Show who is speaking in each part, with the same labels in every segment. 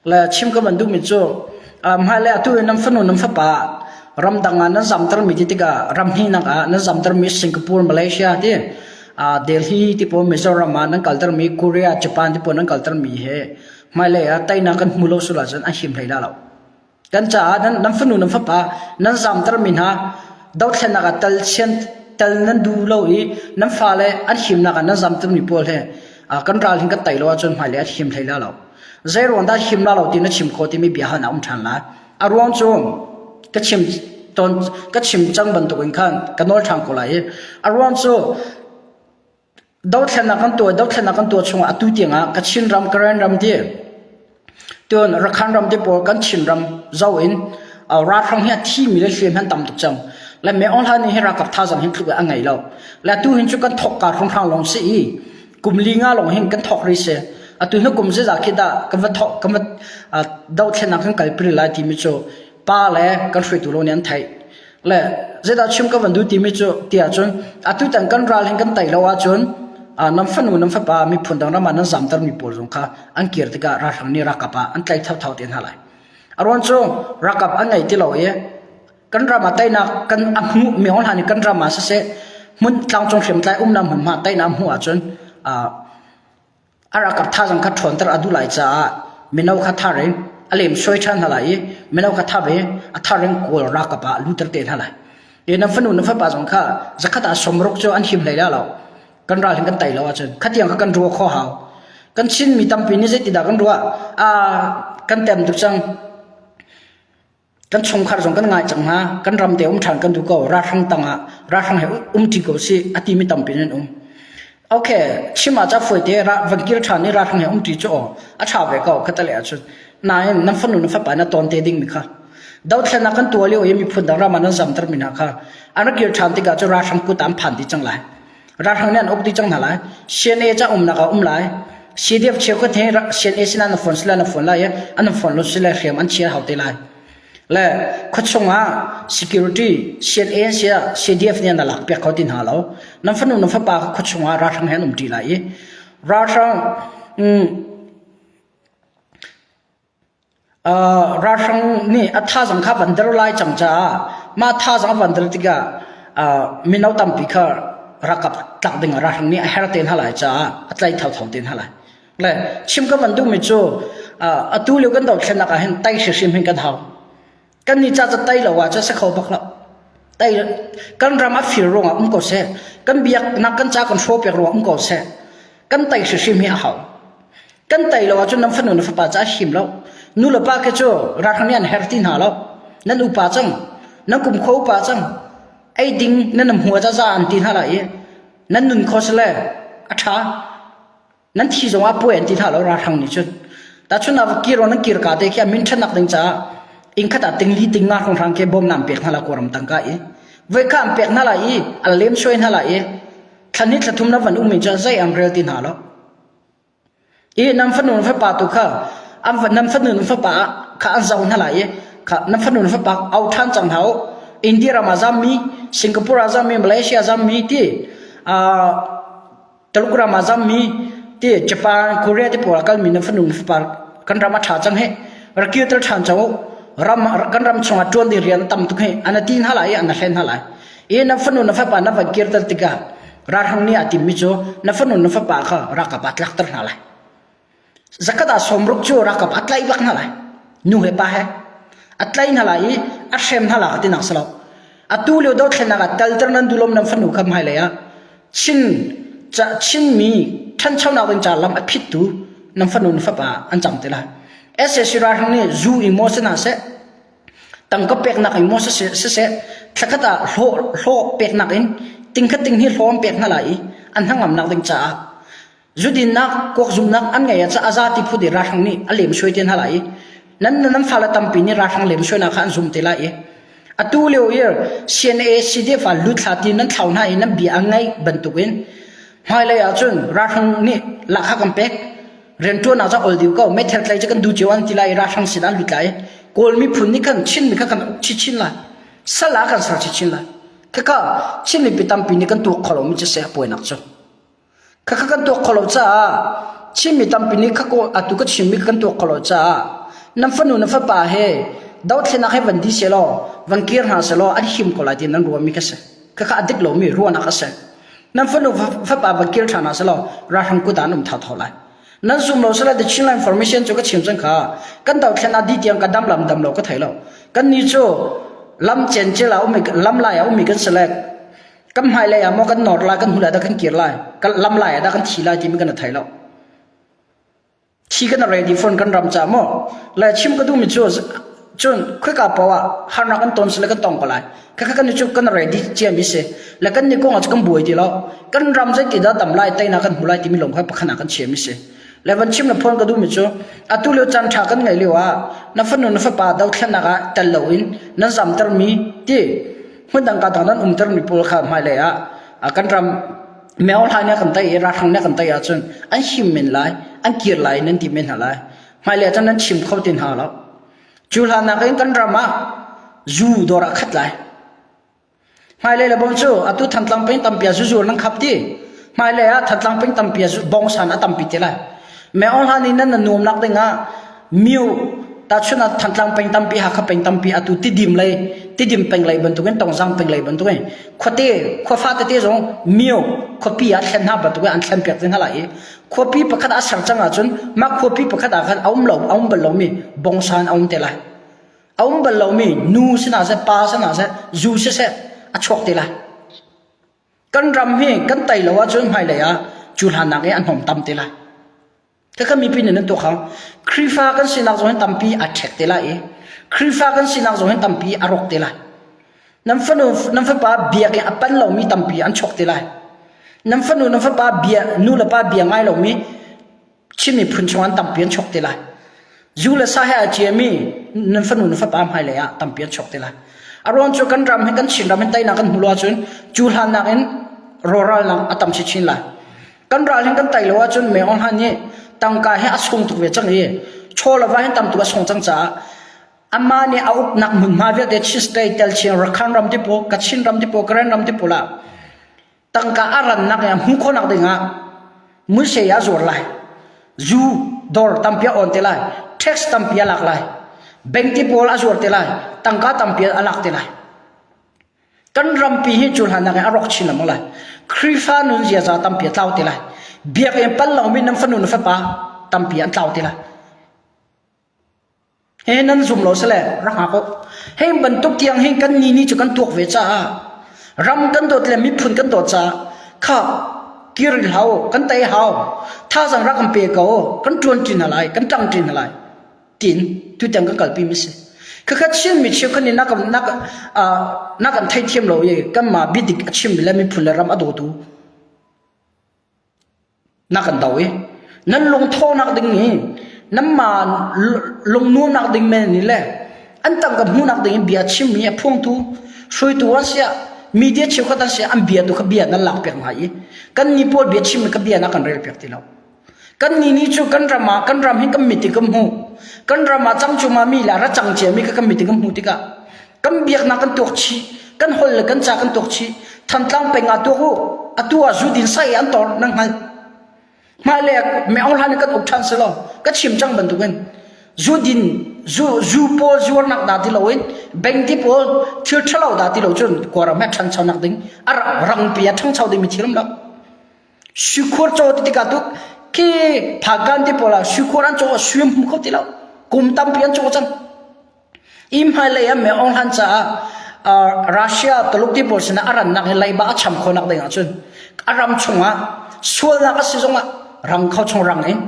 Speaker 1: Le chim ka van duhmi cu hmailei atu in nan fanu nan fapa ramdang ah nan zamtermi ti tikah ram hnihnak ah nan zamtermi Singapore, Malaysia ti Delhi ti pawl Mizoram ah nan kaltermi Korea, Japan ti pawl nan kaltermi he hmailei ah teinak kan hmu lo sual ahcun an him hlei la lo. Kan caah nan, nan fanu nan fapa nan zamtermi hna dothlennak ah tal sian tal nan duh lo i nan fale an himnak ah nan zamtermi pawl he kan ral hin kan tei lo ahcun hmailei ah him hlei la lo. Zei ruang dah him la lo ti na chim kho timi bia han a um ṭhan lai. A ruang cu ka chim tawn ka chim cang bantuk in khan ka nawl ṭhan ko lai i a ruang cu dothlennak kan tuah dothlennak kan tuah chungah atu tiangah Kachin ram Karen ram ti tun Rakhan ram ti pawl kan Chin ram zo in ralhrang hi a thimi le hliam han tam tuk cang le me ong hlan hi ralkap thazang hin tluk a ngei lo le tu hin cu kan thok ka hrang long si i kum li nga lawng hin kan thawk rih si. Atu hnu kum zeizah khi dah kan va thawk kan va dohthlennak kan kalpi lai timi cu pa le kan hruaitu lo nih an theih. Le zeidah chim ka van duh timi cu tiah cun atu tan kan ral hin kan tei lo ahcun nan fanu nan fapa miphun dang ram ah nan zamtermi pawl zong kha an kir tikah ralhrang nih ralkap ah an tlaih thotho te hna lai. A ruang cu ralkap an ngei ti lo i kan ram ah teinak kan a hmuh mi hna nih kan ram ah siseh hmun tlangcung hriamtlai umnak hmunhma teinak hmuh ahcun a ralkap thazang kha ṭhawnter a duh lai caah mino kha thar in a lem suai ṭhan hna lai i mino kha thar i a thar in kawl ralkap ah luter te hna lai. I nan fanu nan fapa zong kha zakhat ah sawmruk cu an him hlei la lo. Kan ral hin kan tei lo ahcun khatiang kha kan ruah kho hau. Kan Chin mi tampi nih zeitindah kan ruah? Kan tem tuk cang. Kan chungkhar zong kan ngai cang hna. Kan ram te um ṭhan kan duh ko. Ralhrang tangah ralhrang he um ṭi ko sih a timi tampi nan um. Okay, chim ah ca fuaite ra van kir ṭhan i ralhrang he um ṭi cu aw a ṭha ve ko khatale ahcun. Nain nan fanu nan fapa na tawn te ding mi kha. Dothlennak kan tuah lio i miphun dang ram ah nan zamter mi hna kha an rak kir ṭhan tikah cu ralhrang kut ah an phan dih cang lai. Ralhrang nih an uk dih cang hna lai. CNA ca umnak ah um lai. CDF cheukhat he CNA sinah na phone sila na phone lai i an phone lo sila hriam an chia hau te lai. Le khuachung ah security CNA sia CDF nih an lak piak kho ti hna lo. Nan fanu nan fapa khuachung ah ralhrang he an um ṭi lai i ralhrang Ralhrang nih a thazaang kha van der lai cang caah mah thazaang a van der tikah mino tampi kha ralkap tlak ding ah ralhrang nih a her te hna lai caah a tlaih thotho te hna lai. Le chim ka van duhmi cu atu lio kan dothlennak ah hin tai hrimhrim hin kan hau. Kan nih ca ca tai lo ah cun si kho bak lo. Tai kan ram a fir ruangah um ko seh. Kan biaknak kan ca kan hrawhpiak ruangah um ko seh. Kan tai hrimhrim hi a hau. Kan tei lo ahcun nan fanu na fapa ca a him lo. Nu le pa khi cu ralhrang nih an her ti hna lo. Nan upa cang. Nan kum khua upa cang. Ei ding nan hmu za za an ti hna lai i nan nun kho sile a ṭha. Nan thi zong ah puai an ti hna lo ralhrang nih cun. Tahchun ah kir nan kir ka te khi a min ṭhatnak ding caah inn khat ah tingli tinga hrawnghrang khi bawm nan pek hna la kawram tangka i voi kha an pek hna lai i an lem suai hna lai i thlan ni thlathum na van um in cun zei an rel ti hna lo. I nan fanu nan fapa tu kha an nan fanu nan fapa kha an zoh hna lai i kha nan fanu nan fapa au ṭhan cang hna u. India ram ah zammi, Singapore ah zammi, Malaysia ah zammi ti Tuluk ram ah zammi ti Japan, Korea ti pawl ah kalmi nan fanu nan fapa kan ram a ṭha cang hih. Rak kirter ṭhan cang u. Ram kan ram chungah ṭuan ding rian tam tuk hih. An ti hna lai i an hlen hna lai. I nan fanu nan fapa nan van kirter tikah Ralhrang nih a timmi cu na fanu na fapa kha ralkap ah tlakter hna lai. Zakhat ah sawmruk cu ralkap a tlaih bak hna lai. Nu he pa he. A tlaih hna lai i a hrem hna lai ka tinak si lo. Atu lio dothlennak ah telter nan dulom nan fanu kha hmailei ah Chin ca Chinmi ṭhanchonak ding ca lam a phittu nan fanu na fapa an cang te lai. SAC ralhrang nih zu i maw si hna seh Tangka peknak in maw siseh, thlakhat ah hlawh peknak in tingkhat ting hi hlawm pek hna lai i an hnangamnak ding caah zudinnak, kuakzumnak an ngei ah a zati phu di ralhrang nih a lem suai te hna lai i nan nan fale tampi nih ralhrang lem suainak kha an zum te lai i atu lio i CNA CDF ah luthla ti nan thlau hna i nan bia a ngaih bantukin hmailei ahcun ralhrang nih lahkhah kan pek Rianṭuan ah cun ol dih ko. Meithal tlai cu kan duh cio an ti lai i ralhrang sin an lut lai. Kawl miphun nih khan Chin mi kha kan uk chinchin lai. Sal ah kan ser chinchin lai. Khakha Chin mipi tampi nih kan tuak kho lomi cu seh puainak cu. Khakha kan tuak kho lo caah Chin mi tampi nih khako atu ka chimmi kan tuak kho lo caah. Nan fanu na fapa he dothlenak he van di selaw van kir hna selaw an him ko lai ti nan ruahmi kha si. Khakha a dik lomi ruahnak a si. Nan fanu fapa van kir ṭhan hna selaw ralhrang kut ah an um thotho lai. Nan zum lo selaw the Chinland Information cu ka chim cang kha. Kan dothlenak di tiang ka dam lam dam lo ka thei lo. Kan ni cu lam cencel ah umi lam lai ah umi kan select. Kan hmailei ah maw kan nor lai kan hnu lai dah kan kir lai. Kan lam lai ah dah kan thi lai timi kan thei lo. Thi kan ready phone kan ram ca maw le chim ka duhmi cu cun khika paoh ah harnak kan ton sile kan tong ko lai khakha kan cu kan ready ciami si le kan ni kong ah kan buai ti lo kan ram zeiti dah dam lai teina kan hmu lai timi lawng kha pakhat ah kan chiami si le van chim na phone ka duhmi cu atu lio caan ṭha kan ngeih lio ah na fanu na fapa dothlennak ah tel loin nan zamtermi ti hmundang ka dang nan umtermi pawl kha hmailei ah kan ram Meo hla nih a kan tei i ralhrang nih a kan tei ahcun an him men lai, an kir lai nan ti men hna lai. Hmailei ah cun nan chim kho ti hna lo. Cu hlan nakin kan ram ah zu dawr ah khat lai. Hmailei le bong cu atu Thantlang peng tampi ah zuzu nan khap ti. Hmailei ah Thantlang peng tampi ah bongsan a tampi te lai. Meo hla nih nan nuamnak ding ah Myo tahchunh ah Thantlang peng tampi Hakha peng tampi atu Tidim lei Tidim peng lei bantukin Tongzang peng lei bantukin khuate khuafa tete zong myo khuapi ah thlen hna bantukin an thlen piak te hna lai i khuapi pakhat ah ser cang ahcun mah khuapi pakhat ah khan a um lo a um bal lomi bongsan a um te lai a um bal lomi nu si hna seh pa si hna seh zu siseh a chuak te lai kan ram hi kan tei lo ahcun hmailei ah cu hlan nak i an hnawm tam te lai Khakha mipi nih nan tuak hau. Khrihfa kan sinak zong hin tampi a ṭhek te lai i Khrihfa kan sinak zong hin tampi a rawk te lai. Nan fanu nan fapa biakinn a pan lomi tampi an chuak te lai. Nan fanu nan fapa bia nu le pa bia ngai lomi Chin miphun chung an tampi an chuak te lai. Zu le sa he a ciami nan fanu nan fapa hmailei ah tampi an chuak te lai. A ruang cu kan ram hi kan Chin ram hin teinak kan hmu lo ahcun cu hlannak in rawhralnak a tam chinchin lai. Kan ral hin kan tai lo ahcun Meng Aung Hlaing nih tangka hi a sung tuk ve cang i chaw le va hin tam tuk a sung cang caah amah nih a uknak hmunhma vialte Chin State tel chin Rakhine ram ti pawl Kachin ram ti pawl Karen ram ti pawl ah tangka a rannak i a hmuh khawhnak ding ah muisei a zuar lai zu dawr tampi a on te lai tax tampi a lak lai bank ti pawl a zuar te lai tangka tampi a lak te lai Kan rampi hi cu hlan nak in a rawk chin lengmang lai. Khrihfa nun ziaza tampi a tlau te lai. Biakinn pal lomi nan fanu na fapa tampi an tlau te lai. He nan zum lo sale rak hngak u. Hei bantuk tiang hin kan ni ni cu kan tuak ve caah ram kan dawt le miphun kan dawt caah kha kir hau kan tei hau thazang rak kan pe ko kan ṭuan ṭi hna lai kan ṭang ṭi hna lai tiin tutan kan kalpi mi si. Khakha Chin mi cheukhat nih na kan na na kan theithiam lo i kanmah biadik a chimmi le miphun le ram a dawtu na kan do i nan lungthawhnak ding hi nanmah lungnuamnak ding men ni le an tangka hmuhnak ding in bia chimmi a phuangtu hruaitu an siah media cheukhat an siah an bia tu kha bia nan lak piak hna i kan ni pawl bia chimmi kha bia na kan rel piak ti lo. Kan nih nih cu kan ram ah kan ram hi kan mit in kan hmuh. Kan ram ah cangcung ah mi le a ra cang ciami kha kan mit in kan hmuh tikah kan biaknak kan tuak chih, kan holh le kan ca kan tuak chih. Thantlang peng ah tuak u, atu ah zu din sai an tor nan hngalh. Hmailei ah Meng Hlan in kan uk ṭhan selaw ka chim cang bantukin zu din zu zu pawl zuarnak dah ti loin bengti pawl thil ṭhalo dah ti lo cun Kawlram he ṭhanchonak ding a rangpi a ṭhangcho dingmi thil um lo. Suikhur caw ti tikah tuk khi phakan ti pawl ah suikhur an caw sui hmu kho ti lo kum tampi an caw cang i hmailei ah Meng Aung Hlaing caah Russia Tuluk ti pawl sinah a rannak hi leiba a cham khawhnak ding ahcun a ram chungah sualnak a si zongah rang kho chung rang in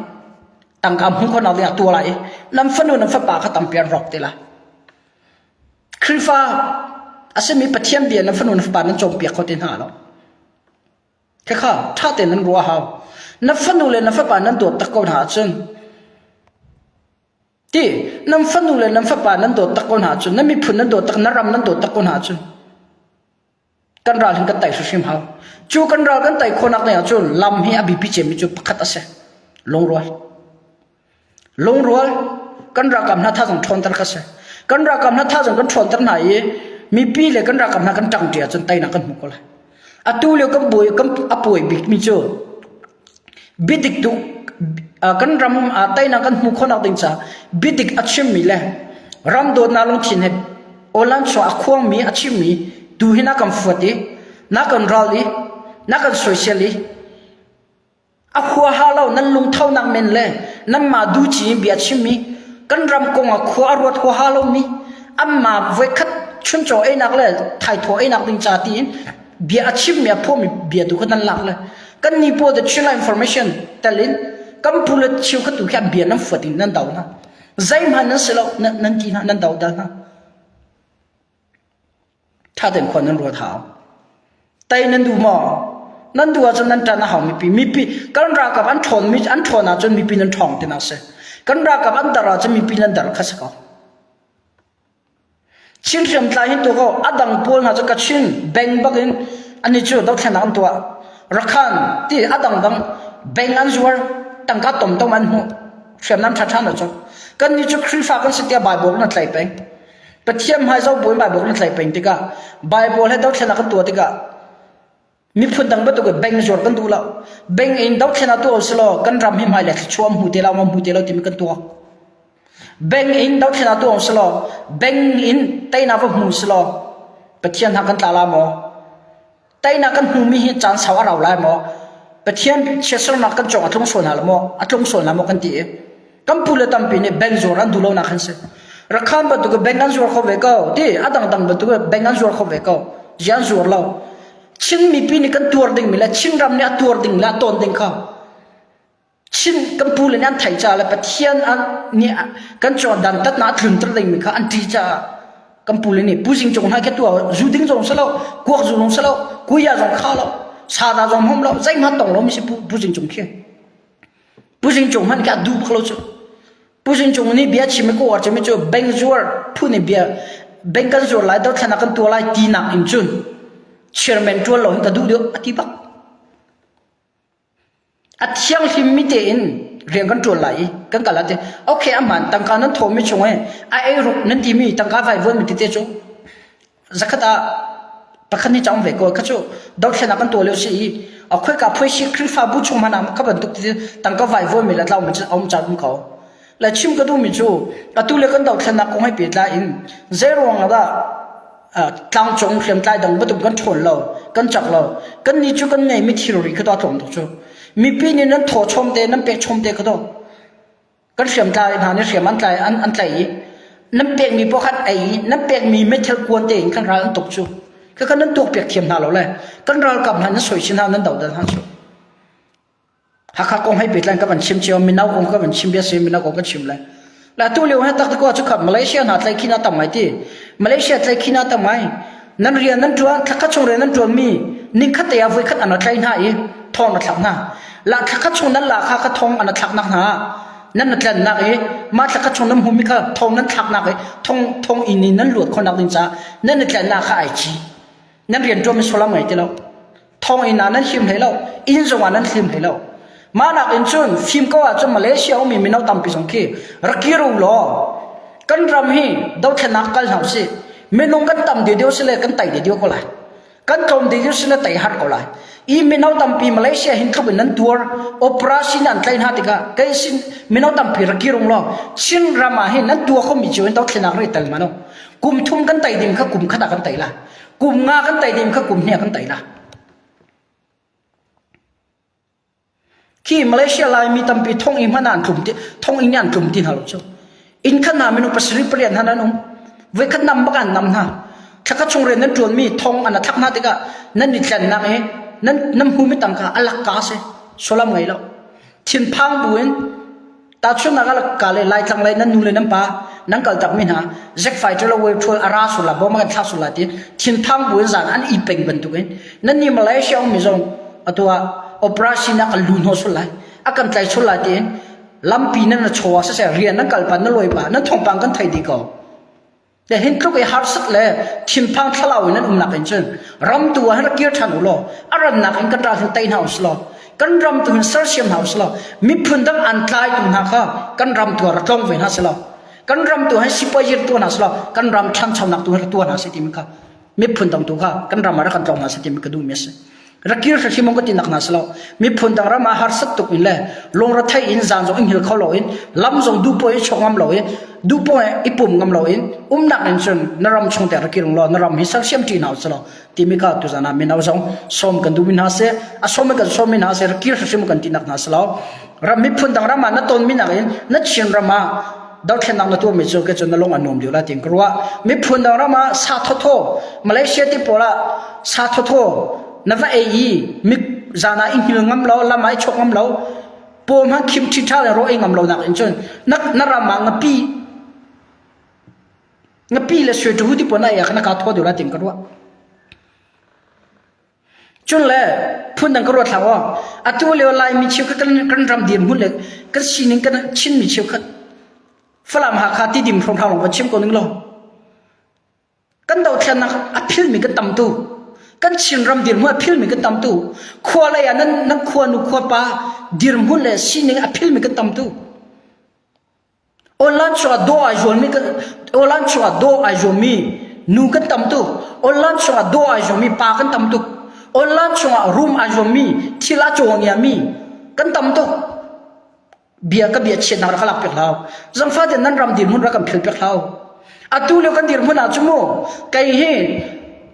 Speaker 1: tangka hmu khawhnak ding ah tuah lai i nan fanu nan fapa kha tampi an rawk te lai Khrihfa a simi Pathian bia nan fanu nan fapa nan cawnpiak kho ti hna lo Khakha ṭha tein nan ruah hau. Na fanu le na fapa nan dawt tak ko hna ahcun ti nan fanu le nan fapa nan dawt tak ko hna ahcun nan miphun nan dawt tak na ram nan dawt tak ko hna ahcun kan ral hin kan tai hrimhrim hau. Cu kan ral kan tai khawhnak ding ahcun lam hi a biapi cemmi cu pakhat a si. Lungrual. Lungrual kan ralkap hna thazang ṭhawnter kha si. Kan ralkap hna thazang kan ṭhawnter hna i mipi le kan ralkap hna kan ṭangṭi ahcun teinak kan hmu ko lai. Atu lio kan buai kan a puai bikmi cu biadik duh Kan ram teinak kan hmuh khawhnak ding caah biadik a chimmi le ram dawtnak lungthin he online chuah a khuangmi a chimmi tu hi na kan fuat i na kan ral i na kan soisel i A huaha lo nan lungthonak men le nanmah duci in bia chimmi kan ram kong ah khua a ruat huaha lomi anmah voikhat chuncaw einak le thaithawh einak ding ca tiin bia a chimmi a phuahmi bia tu kha nan lak le kan ni pawl the China information tel in kan pu le cheukhat tu khi an bia nan fuat in nan do hna zeihmanh nan si lo nan ti hna nan do dal hna Ṭha tein khua nan ruat hau. Tei nan duh maw? Nan duh ahcun nan ṭan a hau mipi. Mipi kan ralkap an ṭhawn mi an ṭhawn ahcun mipi nan ṭhawng tinak si. Kan ralkap an dar ahcun mipi nan dar kha si ko. Chin hriamtlai hin tu ko a dang pawl hna cu Kachin bank bak in ani cu dothlennak an tuah. Rakhan ti a dangdang bank an zuar tangka tomtom an hmuh hriamnam ṭhaṭha na cu. Kan nih cu Khrihfa kan si tiah Bible na tlai peng. Pathian hmai zoh buin Bible kan tlaih peng tikah Bible he dothlennak kan tuah tikah miphun dang bantuk in bank zuar kan duh lo. Bank in dothlennak tuah usih kan ram hi hmailei thluachuah hmu te lo ma hmu te lo timi kan tuak. Bank in dothlennak tuah usih bank in teinak va hmu usih Pathian hna kan tla la maw? Teinak kan hmumi hi caan sau a rau lai maw? Pathian chiatsernak kan cawng a tlung sual hna lo maw? A tlung sual hna maw kan ti i kan pu le tampi nih bank zuar an duh lonak an si. Rakhan bantuk bank an zuar kho ve ko ti a dangdang bantuk bank an zuar kho ve ko. Zian zuar lo. Chin mipi nih kan tuar dingmi le Chin ram nih a tuar ding le a tawn ding kha Chin kan pu le nih an theih caah le Pathian nih kan cawn dantatnak a tlunter dingmi kha an ṭih caah kan pu le nih Pu Zing Cung hna khi tuah zu ding zong si lo kuak zu zong si lo kuya zong kha lo sada zong hmom lo zeihmanh tong lomi si Pu Zing Cung khi Pu Zing Cung hmanh khi a duh bak lo cu Pu Zing Cung nih bia chim i ka uar cemi cu bank zuar phu nih bia bank kan zuar lai dothlennak kan tuah lai tinak in cun chairman ṭuan lo hin ka duh deuh a ti bak. A thianghlimmi tein rian kan ṭuan lai i kan kal ah ti okay a hmaan tangka nan thawhmi chung i a eiruk nan timi tangka vaivuanmi tete cu zakhat ah pakhat nih cang ve ko kha cu dothlennak kan tuah lio si i a khoika phuaisi Khrihfabu chung hmanh ah kha bantuk tete tangka vaivuanmi le tlaumi cu a um caan um ko. Le chim ka duhmi cu atu le kan dothlennak kong he pehtlai in zeiruang ah dah tlangcung hriamtlai dang bantuk kan ṭhawn lo kan cak lo kan nih cu kan ngeimi thilri kha to tlawm tuk cu mipi nih nan thaw chom te nan pek chom te kha to kan hriamtlai hna nih hriam an tlai an an tlai i nan pekmi paoh khan ei i nan pekmi meithal kuan te in kan ral an tuk cu khakha nan tuak piak thiam hna lo le kan ralkap hna nan soisin hna nan dodal hna cu Hakha kong hei pehtlai ka van chim cio mino kong ka van chim bia si mino kong ka chim lai la tu lio he tak ko chu kha Malaysia hna tlai khina tam ngai ti Malaysia tlai khina tam ngai nan rian nan tuan thlakhat chung rian nan tuan mi ning khat te ah voi khat an tlai hna i thong na thlak hna la thlakhat chung nan la kha kha thong an thlak nak hna nan na tlan nak i ma thlakhat chung nan hmu mi kha thong nan thlak nak i thong thong in nan luat kho nak ding ca nan na tlan nak kha ai chi nan rian tuan mi solam ngai ti lo Thonginn ah nan him hlei lo, inn zongah nan hlim hlei lo. Mah nakin cun fim ko ahcun Malaysia ummi mino tampi zong khi rak kir u law kan ram hi dothlennak kal hna usih. Minung kan tam deuhdeuh si le kan tai deuhdeuh ko lai. Kan tlawm deuhdeuh si le tai har ko lai. I mino tampi Malaysia hin tluk in nan tuar operation an tlaih hna tikah kei sin mino tampi rak kir ung law Chin ram ah hin nan tuah khomi cio in dothlennak ri tel mano. Kum thum kan tai ding kha kum khat ah kan tai la. Kum nga kan tai ding kha kum hnih kan tai la. Khi Malaysia Laimi tampi thong i hmanh an tlum ti thong inn an tlum ti hna lo cu. Inn khat hna minung pasarih pariat hna nan um. Voi khat nam bak an nam hna. Thlakhat chung rian nan ṭuan mi thong an thlak hna tikah nan i tlennak i nan nan hmu mi tangka a lak ka si. Solam ngei lo. Thinphang buin Tahchunhnak ah ka le Laitlang lei nan nu le nan pa nan kal takmi hna Zack fighter le wave thul a ra sul la bom kan thlak sul la ti thinphang buin zan an i peng bantukin nan ni Malaysia ummi zong atu ah operation ah kan lu hno sul lai a kan tlai sul lai tiin lampi nan na chaw ah siseh rian nan kal pa nan lawi pa nan thawngpang kan thei dih ko Le hin tluk i harsat le thinphang thlalau in an umnak in cun ram tu ah hin rak kir ṭhan u law a rannak in kan ral hin tei hna u law kan ram tu hin sersiam hna u law miphun dang an tlaitu hna kha kan ram tu ah rak tlawng ve hna seh law kan ram tu hin sipuazi rak tuah hna seh law kan ram ṭhanchonak tu hin rak tuah hna seh timi kha miphun dang tu kha kan ram ah rak kan tlawng hna seh timi ka duhmi a si. Rakir hrim ka ti nak hna si lo. Miphun dang ram ah harsat tuk in le lungrethei in zan zong i hngil kho lo in lam zong duhpoh i chok ngam lo in duhpoh i pum ngam lo in umnak in cun na ram chung te rakir law na ram hi sersiam ṭi hna usih law timi ka tuzan ah mino zong sawm kan duhmi hna si a sawm in kan sawmmi hna si rakir hrim kan ti nak hna si lo. Ram miphun dang ram ah na tonmi nak in na Chin ram ah dothlennak na tuahmi cu ke cu na lung a nuam deuh la tiin ka ruah. Miphun dang ram ah sa thawthaw Malaysia ti pawl ah sa thawthaw na va ei i mi zan ah i hngil ngam lo lam ah i chok ngam lo paw hmanh khim ṭhiṭha le raw ei ngam lo nak in cun na na ram ah ngapi ngapi le sui ṭhu ti pawl na ei ah khan na ka thaw deuh la tiin ka ruah. Cun le phundang ka ruat hlah aw. Atu lio Laimi cheukhat kan, kan ram dirhmun le kan sining kan Chinmi cheukhat Falam Hakha Tidim hrawnghrang lawng kan chim ko ning law. Kan dothlennak a philmi kan tam tu. Kan Chinram dirhmun a philmi kan tam tu. Khua lei ah nan, nan khua nu khua pa dirhmun le sining a philmi kan tam tu. Online chungah dawh ai zuammi online chungah dawh ai zuammi nu kan tam tuk. Online chungah dawh ai zuammi pa kan tam tuk. Online chungah room ai zuammi thil a cawngiami kan tam tuk. Bia ka bia chiatnak rak ka lak piak hlah. Zangfah tein nan ram dirhmun rak kan phil piak hlah. Atu lio kan dirhmun ah cu mu kei hi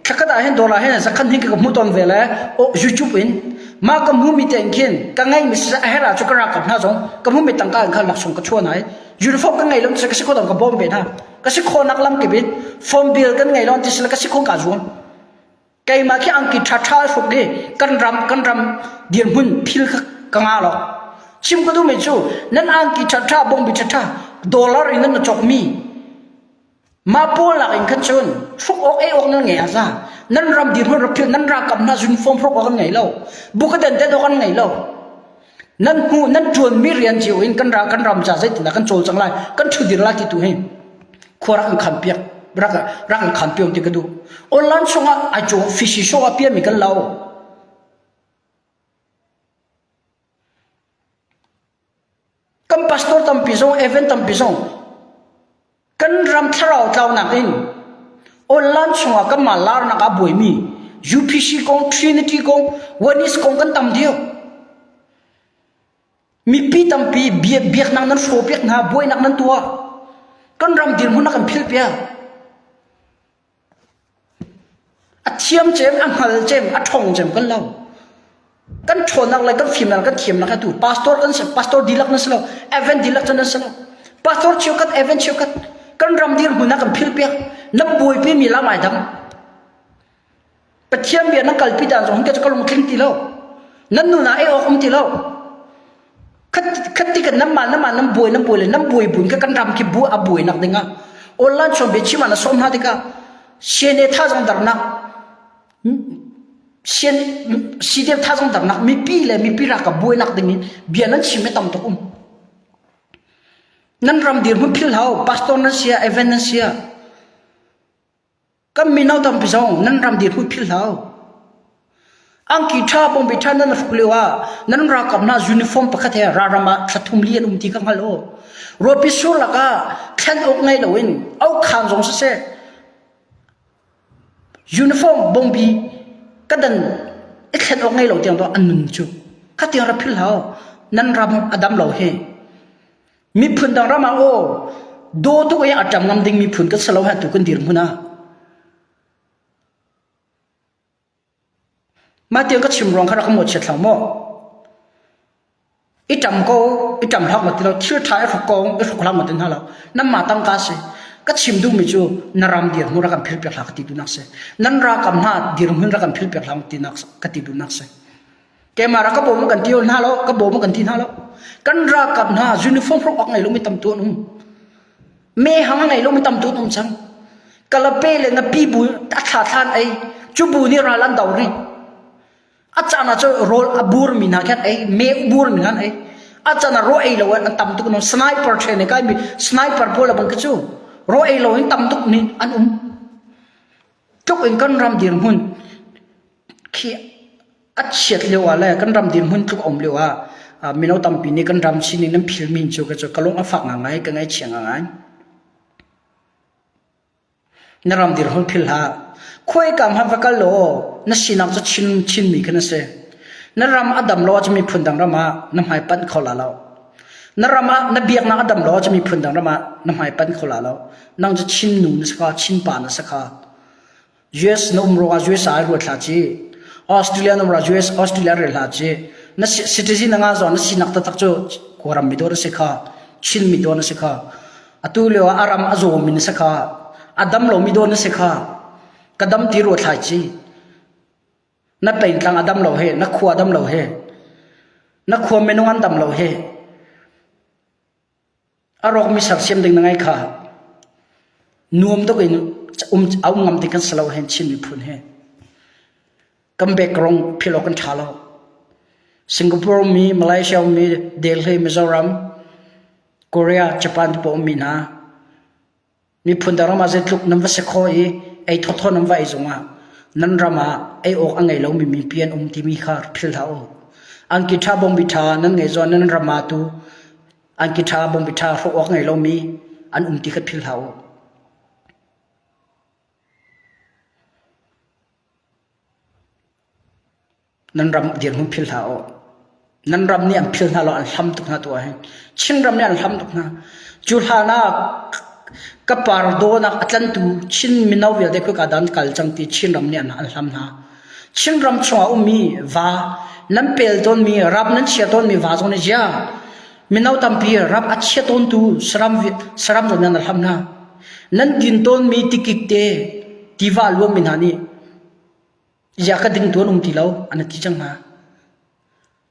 Speaker 1: thlakhat ah hin dollar hin zakhan hin ka hmu tawn ve le o YouTube in ma ka hmu mi te khin ka ngei mi a her ah cu ka ralkap hna zong ka hmu mi tangka in khan laksawng ka chuan ai uniform ka ngei lo ka si kho dong ka bawm ve hna ka si kho nak lam kip in phone bill kan ngei lo ti sila ka si kho ka zuam keimah khi angki tha tha hruk i kan ram kan ram dirhmun phil kha ka nga lo chim ka duh mi cu nan angki tha tha bawngbi tha tha dollar in nan cawk mi Mah pawl lak in khan cun hruk awk ei awk nan ngei a za. Nan ram dirhmun rak philh nan ralkap hna uniform hruk awk an ngei lo. Bukadan den awk an ngei lo. Nan hmu nan ṭuanmi rian cio in kan ral kan ram ca zeitindah kan cawl cang lai kan ṭhudir lai ti tu hi khua rak an khan piak rak rak an khan piak ti ka duh. Online chungah ai cu fishy show a piami kan lo. Kan pastor tampi zong, event tampi zong kan ram thlarau tlaunak in online chungah kanmah larnak ah buaimi UPC kong, Trinity kong, Oneness kong kan tam dio. Mipi tampi biaknak nan hrawpiak hna, buainak nan tuah. Kan ram dirhmun a kan philpiak. A thiam cem, a hngal cem, a ṭhawng cem kan lo. Kan ṭhawnnak le kan fimnak kan thiamnak atu pastor kan si, pastor dihlak nan si lo, event dihlak cu nan si lo. Pastor cheukhat, event cheukhat, kan ram dirhmun ah kan philpiak. Nan buaipi mi lam ai dang. Pathian bia nan kalpi dan zong hin ka lungtling ti lo. Nan nun ah ei awk um ti lo. Khat khat ti kan nan mah nan mah nan buai nan buai le nan buai buin ka kan ram khi bu a buai nak ding ah online chon bia chim ah na sawm hna tikah CNA thazang darnak CN CDF thazang darnak mipi le mipi rak ka buai nak ding in bia nan chim tam tuk um nan ram dirhmun phil hau pastor nan sia event nan sia Kan mino tampi zong nan ram dirhmun philh hlah u. Angki ṭha bawmbi ṭha nan hruk lio ah nan ralkap hna uniform pakhat he ralram ah thla thum li an um ti kha hngal u. Ruahpi sur lakah thlen awk ngei loin aukhaan zong siseh uniform bawmbi ka dan i thlen awk ngei lo tiang tuah an nun cu kha tiang rak philh hlah u. Nan ram a dam lo hi. Miphun dang ram ah aw daw tuk i a ṭam ngam ding miphun kan si lo ha tu kan dirhmun ah. Mah tiang ka chim ruang kha rak ka mawhchiat hlah maw? I ṭam ko, i ṭam hlak ma ti lo, thil ṭha i hruk ko, i hruk hlah ma ti hna lo. Nanmah tangka si. Ka chim duhmi cu na ram dirhmun rak kan phil piak hlah ka ti duhnak si. Nan ralkap hna dirhmun rak kan phil piak hlah tinak ka ti duhnak si. Keimah rak ka bawm kan ti hna lo, ka bawm kan ti hna lo. Kan ralkap hna uniform hruk awk ngei lomi tam tu an um. Me hang a ngei lomi tam tu an um cang. Kalape le ngapi bu a thla thlan ei. Cu bu nih ral an do rih. A caan ah cu rawl a bur mi hna khan ei, me bur mi hna ei. A caan ah raw ei lo an tam tuk no sniper train kai mi sniper pawl bang ka cu raw ei lo in tam tuk ni an um. Tluk in kan ram dirhmun khi a chiat lio ah le kan ram dirhmun tluk a um lio ah mino tampi nih kan ram sining nan philmi cu ka cu ka lung a fak ngangai ka ngaihchia ngangai. Na ram dirhmun philh hlah. Khuaikam hmanh va kal law na sinak cu Chin Chinmi kha na si. Na ram a dam lo ahcun miphun dang ram ah na hmai panh kho la lo. Na ram ah na biaknak a dam lo ahcun miphun dang ram ah na hmai panh kho la lo. Nang cu Chin nu na si kha, Chin pa na si kha. US na um ruangah US ah ai ruat hlah ci. Australia na um ruangah US Australia rel hlah ci. Na citizen na ngah zong na sinak taktak cu Kawlram mi dawh na si kha. Chin mi dawh na si kha. Atu lio ah a ram a zawmi na si kha. A dam lomi dawh na si kha. Ka dam ti ruat thlai ci. Na pengtlang a dam lo he, na khua a dam lo he, na khua minung an dam lo he. A rawkmi sersiam ding na ngai kha. Nuam tuk in um a um ngam ti kan si lo hen Chin miphun he. Kan background philh awk kan ṭha lo. Singapore mi, Malaysia mi, Delhi, Mizoram, Korea, Japan te pawl ummi hna miphun dang ram ah zeitluk nan va si khawh i ei thawthaw nan va ei zongah nan ram ah ei awk a ngei lomi mipi an um timi kha philh hlah u. Angki ṭha bawngbi ṭha nan ngei zawn nan ram ah tu angki ṭha bawngbi ṭha hrawh awk ngei lomi an um ti kha philh hlah u. Nan ram dirhmun phil hlah u. Nan ram nih an phil hna lo, an hlam tuk hna tu ah hin. Chinram nih an hlam tuk hna. Cu hlan ah ka par dawnak a tlantu Chin mino vialte khua dan kal cang ti Chinram nih an hlam hna. Chinram chungah ummi va nan pel tawnmi rap nan chia tawnmi va zong nih zia mino tampi rap a chia tawntu saram saram zong nih an hlam hna. Nan din tawnmi tikik te tiva luangmi hna nih Ziah ka ding tu an um ti lo an ti cang hna.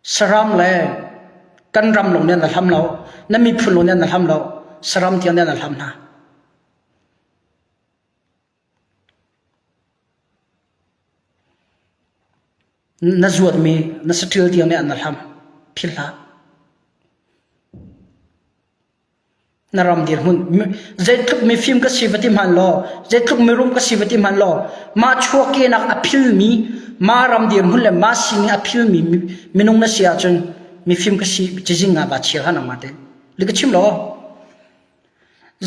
Speaker 1: Saram le kan ram lawng nih an hlam lo, na miphun lawng nih an hlam lo, saram tiang nih an hlam hna. Na zuatmi na saṭil tiang nih an hlam. Philh hlah. Na ram dirhmun zeitluk mifim ka si va ti hmanh law zeitluk mirum ka si va ti hmanh law mah chuahkehnak a philmi mah ram dirhmun le mah sining a philmi minung na si ahcun mifim ka si cizing nga va chia hlah nangmah te li ka chim law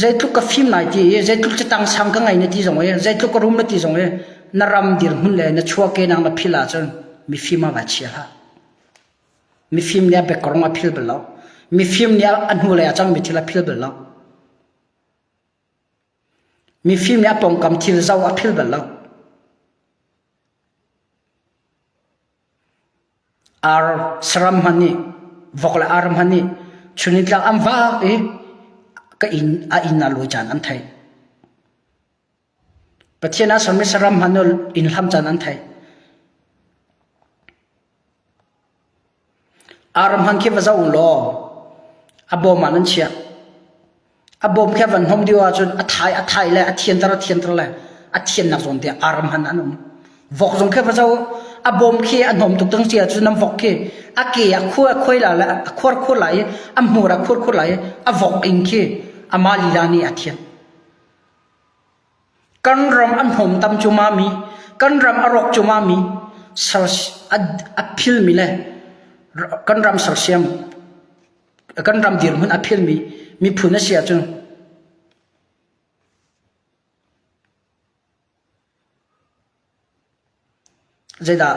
Speaker 1: zeitluk ka fim lai ti i zeitluk catang sang ka ngei na ti zong i zeitluk ka rum na ti zong i na ram dirhmun le na chuahkehnak na phil ahcun mifim ah va chia hlah Mifim nih a biakrong a phil bal lo. Mifim nih a hnulei a cangmi thil a phil bal lo. Mifim nih a pawngkam thil zoh a phil bal lo. Ar saram hmanh nih vok le ar hmanh nih chunitlak an vak i ka inn a inn ah lawi caan an thei. Pathian a sermi saram hmanh inn hlam caan an thei. Ar hmanh khi va zoh u law a bawm ah nan chiah. A bawm khi a van hnawm dih ahcun a thai a thai le a thianter a thianter le a thiannak zawn te ar hmanh an um. Vok zong khi va zoh a bawm khi a hnawm tuk tang si ahcun nan vok khi a ke a khuai a khuai la le a khuar khuar lai i a hmur a khuar khuar lai i a vok ing khi amah lila nih a thian. Kan ram a hnawmtam cumami, kan ram a rawk cumami, a philmi le kan ram sersiam, kan ram dirhmun a philmi miphun a si ahcun zeidah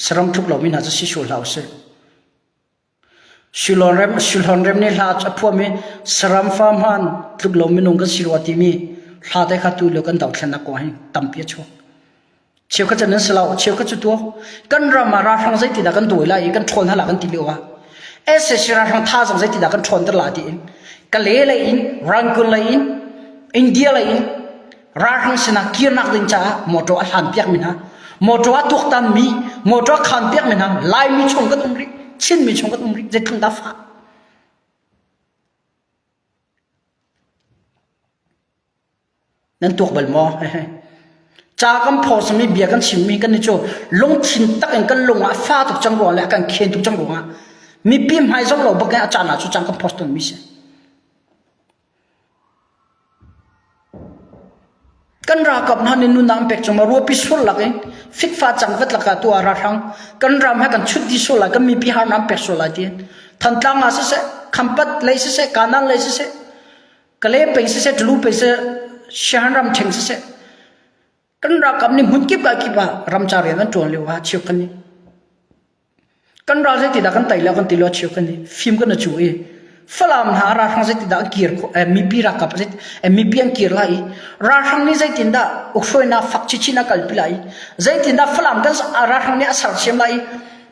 Speaker 1: saram tluk lomi hna cu si sual hlah usih. Sulhlawn rem nih hla a phuahmi saram fa hmaan tluk lo minung kan si rua timi hla te kha tu lio kan dothlennak kong hi tampi a chuak. Cheukhat cu nan si lo, cheukhat cu tuak. Kan ram ah ralhrang zeitindah kan dawi lai i kan ṭhawn hna la kan ti lio ah SAC ralhrang thazaang zeitindah kan ṭhawnter la tiin Kale lei in, Rangoon lei in, India lei in Ralhrang sinah kirnak ding caah motor a hlan piakmi hna, motor a tuaktanmi, motor a khaan piakmi hna Laimi chung kan um rih, Chinmi chung kan um rih, zeitluk dah fah. Nan tuak bal maw? Ca kan phawsami bia kan chimmi kan ni cu lungthin tak in kan lung ah fa tuk cang ruang le a kan khen tuk cang ruangah mipi hmai zong lo bak in a caan ah cu cang kan post tawnmi si. Kan ralkap hna nih nunnak an pek cungah ruahpi sur lak in fikfa cangvat lakah tu ah ralhrang kan ram he kan chut dih sual lai kan mipi harnak an pek sual lai tiin Thantlang ah siseh Khampat lei siseh Kanan lei siseh Kale peng siseh Tulu peng siseh. Shan ram ṭheng siseh kan ralkap nih hmun kip ah kip ah ramcar rian an ṭuan lio ah cheukhat nih kan ral zeitidah kan tei lo kan ti lo cheukhat nih fim kan i cu i Falam hna ralhrang zeitindah an kir khawh eh, mipi ralkap zeit eh, mipi an kir lai i ralhrang nih zeitindah ukhruainak fak chinchin a kalpi lai i zeitindah Falam kan ralhrang nih a sersiam lai i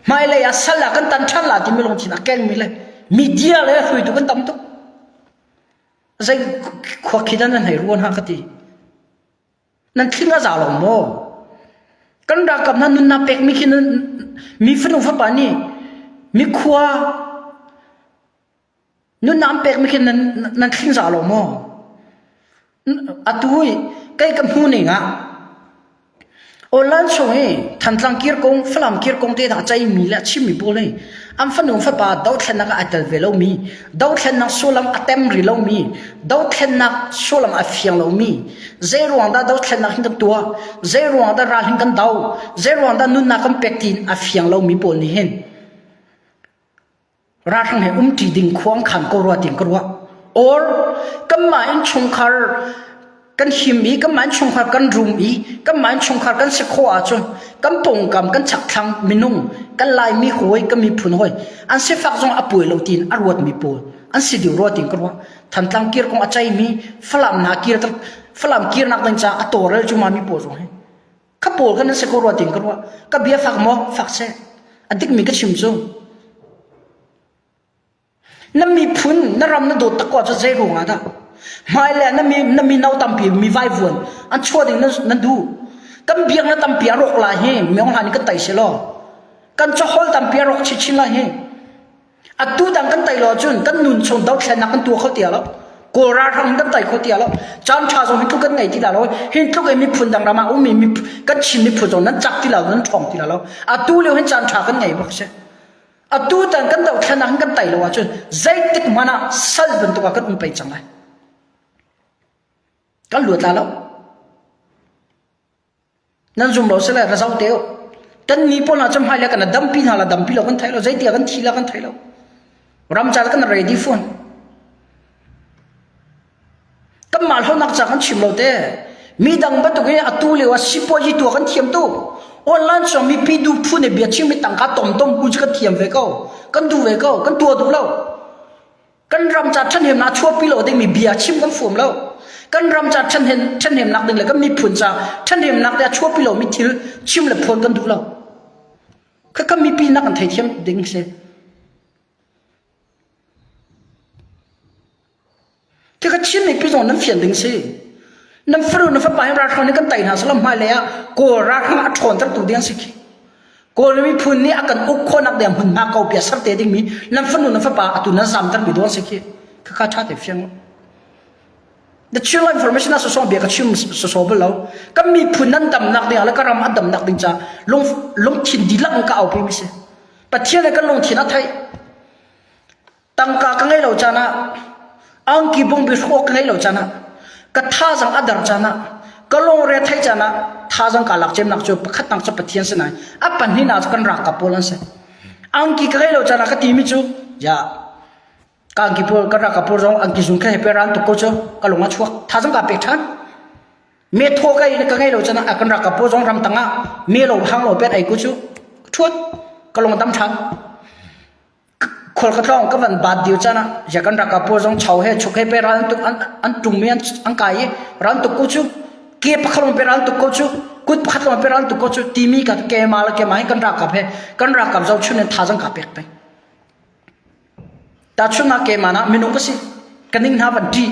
Speaker 1: hmailei ah sal ah kan tan ṭhan la timi lungthin a kengmi le media le hruaitu kan tam tuk zei khua khi dah nan hei ruan ha ka ti Nan thling a za lo maw? Kan ralkap hna nunnak pekmi khi nan mi fanu fapa nih mikhua nunnak an pekmi khi nan nan thling za lo maw? Atu i kei ka hmu ning ah Online chung i Thantlang kir kong, Falam kir kong te hna ceimi le a chimmi pawl hi an fanu fapa dothlennak ah ai tel ve lomi, dothlennak sullam a tem rih lomi, dothlennak sullam a fiang lomi, zei ruang dah dothlennak hin kan tuah, zei ruang dah ral hin kan do, zei ruang dah nunnak kan pek tiin a fiang lomi pawl nih hin Ralhrang he umṭi ding khuang khan ko rua tiin ka ruah. Or kanmah innchungkhar kan him i kanmah innchungkhar kan rum i kanmah innchungkhar kan si khawh ahcun kan pawngkam kan chakthlang minung kan Laimi hawi kan miphun hawi an sifak zong a puai lo tiin a ruatmi pawl an si deuh rua tiin ka ruah. Thantlang kir kong a ceimi Falam hna kir Falam kirnak ding caah a tawlrel cu mami pawl zong hi Kha pawl kan si ko rua tiin ka ruah. Ka bia fak maw? Fak seh. A dikmi ka chim cu. Na miphun, na ram na dawt tak ko ahcun zei ruang ah dah? Hmailei ah na mi na mino tampi mi vaivuan an chuah ding nan, nan duh. Kan biaknak tampi a rawk lai hi Myong Hlan in kan tai si law. Kan caholh tampi a rawk chinchin lai hi. Atu dang kan tei lo ahcun kan nun chung dothlennak kan tuah kho ti lo. Kawl ralhrang in kan tei kho ti lo. Caan ṭha zong hi tluk kan ngei ti lo. Hin tluk in miphun dang ram ah ummi kan Chin miphun zong nan cak ti lo, nan ṭhawng ti lo. Atu lio hin caan ṭha kan ngei bak si. Atu tan kan dothlennak hin kan tei lo ahcun zeitik hmanh ah sal bantuk ah kan um pei cang lai. Kan luat la lo. Nan zum lo sile ra zoh te u. Kan ni pawl hna cu hmailei kan dampi hna la dampi lo kan thei lo zeitia kan thi la kan thei lo. Ram ca kan ready phone. Kanmah hlonak ca kan chim lo te. Mi dang bantuk in atu lio ah sipuazi tua kan thiam tu. Online song mipi du phu ne bia chim mi tangka tom tom hu cu kan thiam ve ko. Kan du ve ko. Kan tua duh lo. Kan ram ca ṭhahnemnak a chuahpi lo dingmi bia chim kan fuam lo. Kan ram ca ṭhahnemnak ding le kan miphun ca ṭhahnemnak te a chuahpi lomi thil chim le phuan kan duh lo. Khakha mipi nak kan theithiam ding si. Khakha Chin mipi zong nan fian ding si. Nan fanu nan fapa hin ralhrang nih kan tei hna salam hmailei ah Kawl ralhrang a ṭhawntertu ding an si khi. Kawl miphun nih a kan uk khawhnak ding hmunhma ko bia ser te dingmi nan fanu nan fapa atu nan zamtermi dawr si khi. Khakha ṭha te fiang. The Chin information a sosong bia ka chim soso bal lo. Kan miphun nan damnak ding le ka ram a damnak ding ca lung lungthin dihlak in ka aupi mi si. Pathian le kan lungthin a theih. Tangka ka ngei lo caan ah angki bungbi hrawk ka ngei lo caan ah ka thazang a dar caan ah ka lungre theih caan ah thazang ka lak cemnak cu pakhat nak cu Pathian si nain a pahnihnak cu kan ralkap pawl an si. Angki ka ngei lo caan ah ka timi cu ya ka angki pawl ka ralkap pawl zong angki zung kha he pe ran tuk ko cu ka lung a chuak thazang ka pek ṭhan. Me thaw ka ka ngei lo caan ah kan ralkap pawl zong ram tang ah me lo hang lo pet ai ku cu ṭhuat ka lung dam ṭhan. Khual ka tlawng ka van baat dih caan ah ya kan ralkap pawl zong chau he chuk he pe ral an tuk an an ṭung mi an an kai i ral tuk ko cu ke pakhat lawng pe ral tuk ko cu kut pakhat lawng pe ral tuk ko cu timi ka kema le kema hi kan ralkap he kan ralkap zohchun in thazang ka pek peng. Tahchunhnak kema na minung ka si ka ning hna van ṭi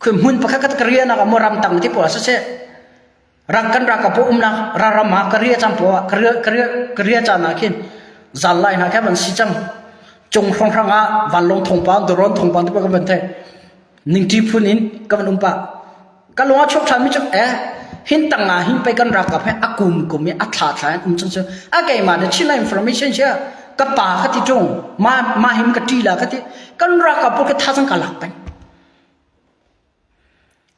Speaker 1: khoi hmun pakhat ka rianak ah maw ramtang ti pawl ah siseh Rak kan rak ka umnak raram ah ka ria cang po ka ria ka ria ka ria caan ah khin zal lai hna kha van si cang cung hrawnghrang ah vanlawng thawngpang doron thawngpang te ka van thei ningṭi phun in ka van um pah ka lung a chuak ṭhan mi cu eh hin tang ah hin pei kan rakap he a kum kum i a thla thla in um cang cu a keimah na chin information sia ka pa ka ti ṭung ma ma him ka ṭi la ka ti kan rakap ka tha cang ka lak peng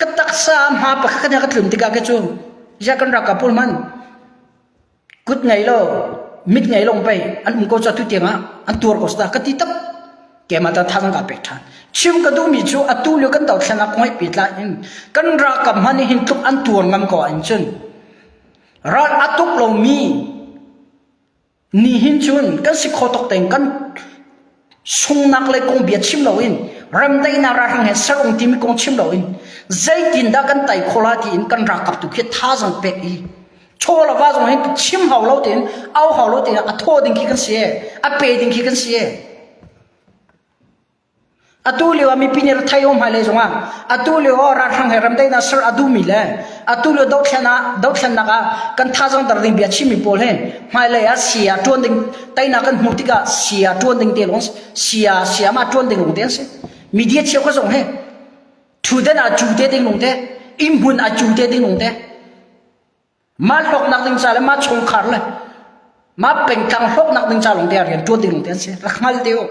Speaker 1: Ka taksa hma pakhat ka tlun tikah ke cu ya kan ralkap pawl hman kut ngei lo mit ngei lo pei an um ko cu atu tiang ah an tuar ko sata ka ti tak. Keimah ta thazang ka pek ṭhan. Chim ka duhmi cu atu lio kan dothlennak kong he pehtlai in kan ralkap hmanh nih hin tluk an tuar ngam ko ahhin cun ral a tuk lomi Nihin cun kan si kho tuk tein kan sungnak le kong bia chim loin remdaihnak ralhrang he serung timi kong chim loin zeitindah kan tai kho la tiin kan ralkap tu khi thazang pek i chaw le va zong hin chim hau lo tein au hau lo tein a thaw ding khi kan si a pe ding khi kan si. Atu lio ah mipi nih rethei um hmailei zongah atu lio ah ralhrang he remdaihnak ser a duhmi le atu lio dothlen ah dothlennak ah kan thazang dar ding bia chimmi pawl he hmailei ah sia ṭuan ding teinak kan hmuh tikah sia ṭuan ding te lawng sia sia ma ṭuan ding lawng te an si. Media cheu kha zong he ṭhuden ah cu te ding lawng te inn hmun ah cu te ding lawng te Mah hlawknak ding ca le mah chungkhar le mah pengtlang hlawknak ding ca lawng te ah rian ṭuan ding lawng te an si. Rak hngal te u.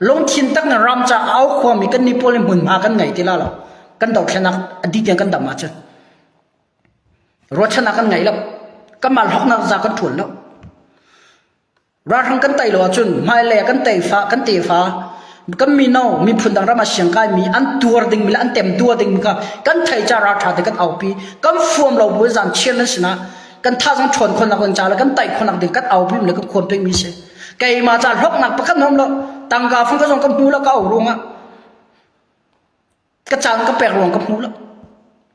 Speaker 1: Lungthin tak na ram ca au khuami kan ni pawl in hmunhma kan ngei ti la lo. Kan dothlenak a dih tiang kan dam ahcun. Ruahchannak kan ngei lo. Kanmah hlawknak za kan ṭuan lo. Ralhrang kan tei lo ahcun hmailei ah kan teifa kan tefa kan mino miphun dang ram ah siangkaimi an tuar dingmi le an temtuar dingmi kha kan thei ca ralṭha te kan aupi kan fuam lo bu zan chian nan sinah kan thazang ṭhawn khawhnak ding ca le kan taih khawhnak ding kan aupi le kan khuam pengmi si keimah ca hlawknak pakhat hom lo tangka fung ka zong ka hmu lo ka au ruangah ka caan ka pek ruang ka hmu lo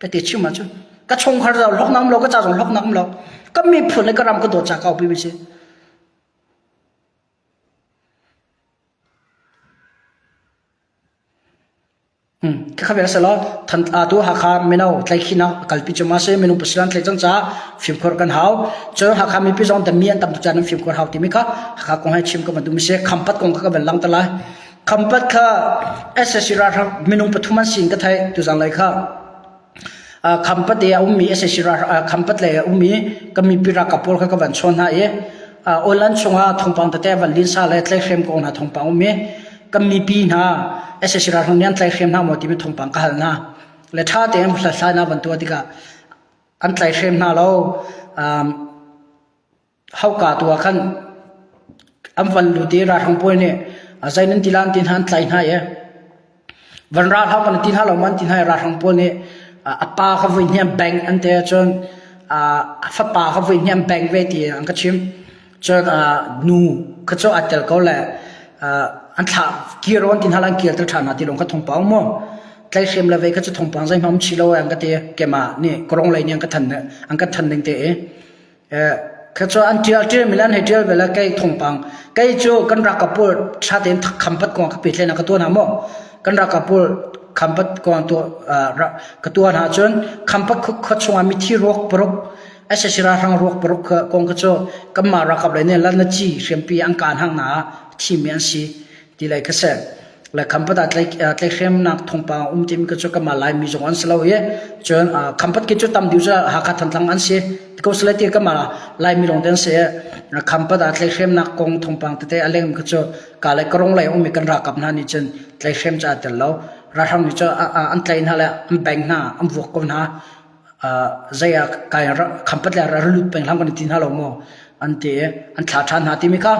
Speaker 1: ka ti chim ahcun ka chungkhar zong hlawknak um lo ka ca zong hlawknak um lo ka miphun le ka ram ka dawt ca ka upi mi si Kha vel selaw than tu Hakha mino tlaikhinak kalpi cu ma se minung pasilan thlai cang caah fimkhur kan hau cun Hakha mipi zong dami an tam tuk caan fimkhur hau timi kha Hakha kong he chim ka van duh mi si Khampat kong kha ka van lang te lai Khampat kha SSC ralhrang minung pathum an si in ka theih tuzang lei kha Khampat i a ummi SSC Khampat lei a ummi kan mipi ralkap pawl kha ka van chawn hna i online chungah thawngpang tete van linsa le tlaihhrem kong hna thawngpang um i kan mipi hna SSC ralhrang nih an tlaihhrem hna maw timi thawngpang ka hal hna le ṭha tein hlathlainak van tuah tikah an tlaihhrem hna lo Hauka tu ah khan an van lut i ralhrang pawl nih zei nan ti la an ti hna an tlai hna i van ral hau kan ti hna lo ma an ti hna i ralhrang pawl nih a pa kha voi hnih an bengh an ti ahcun a fapa kha voi hnih an bengh ve ti an ka chimh. Cun nu kha cu aa tel ko le an thlah kir an ti hna la an kirter ṭhan hna ti lawng kha thawngpang maw tlaihhrem le vei kha cu thawngpang zeihmanh um chih lo an ka ti keimah nih ka lei nih an ka than an ka than ning te i Kha cu an ṭial ṭialmi le an hei ṭial ve le kei thawngpang kei cu kan ralkap pawl ṭha tein khampat kong ka pehtlaihnak ka tuah hna maw? Kan ralkap pawl khampat kong tuah ka tuah hna ahcun khampat khua chungah mithi ruak paruk sac ralhrang ruak paruk kong kha cu kanmah ralkap lei nih lanaci hriampi an kaan hang hna ah thimi an si ti lei kha si. Le Khampat ah tlaihhremnak thawngpang um timi cu kanmah Laimi zong an si lo i cun Khampat khi cu tam deuh cu Hakha Thantlang an si ko sile ti kanmah Laimi lawng te an si i Khampat ah tlaihhremnak kong thawngpang tete a lengmi kha cu ka le Karong lei ummi kan ralkap hna nih cun tlaihhrem cu aa tel lo. Ralhrang nih cun an tlaih hna le an beng hna, an vuak ko hna. Zei ah kai Khampat lei ah lut peng hlah kan i ti hna lo maw an ti i an thlah ṭhan hna timi kha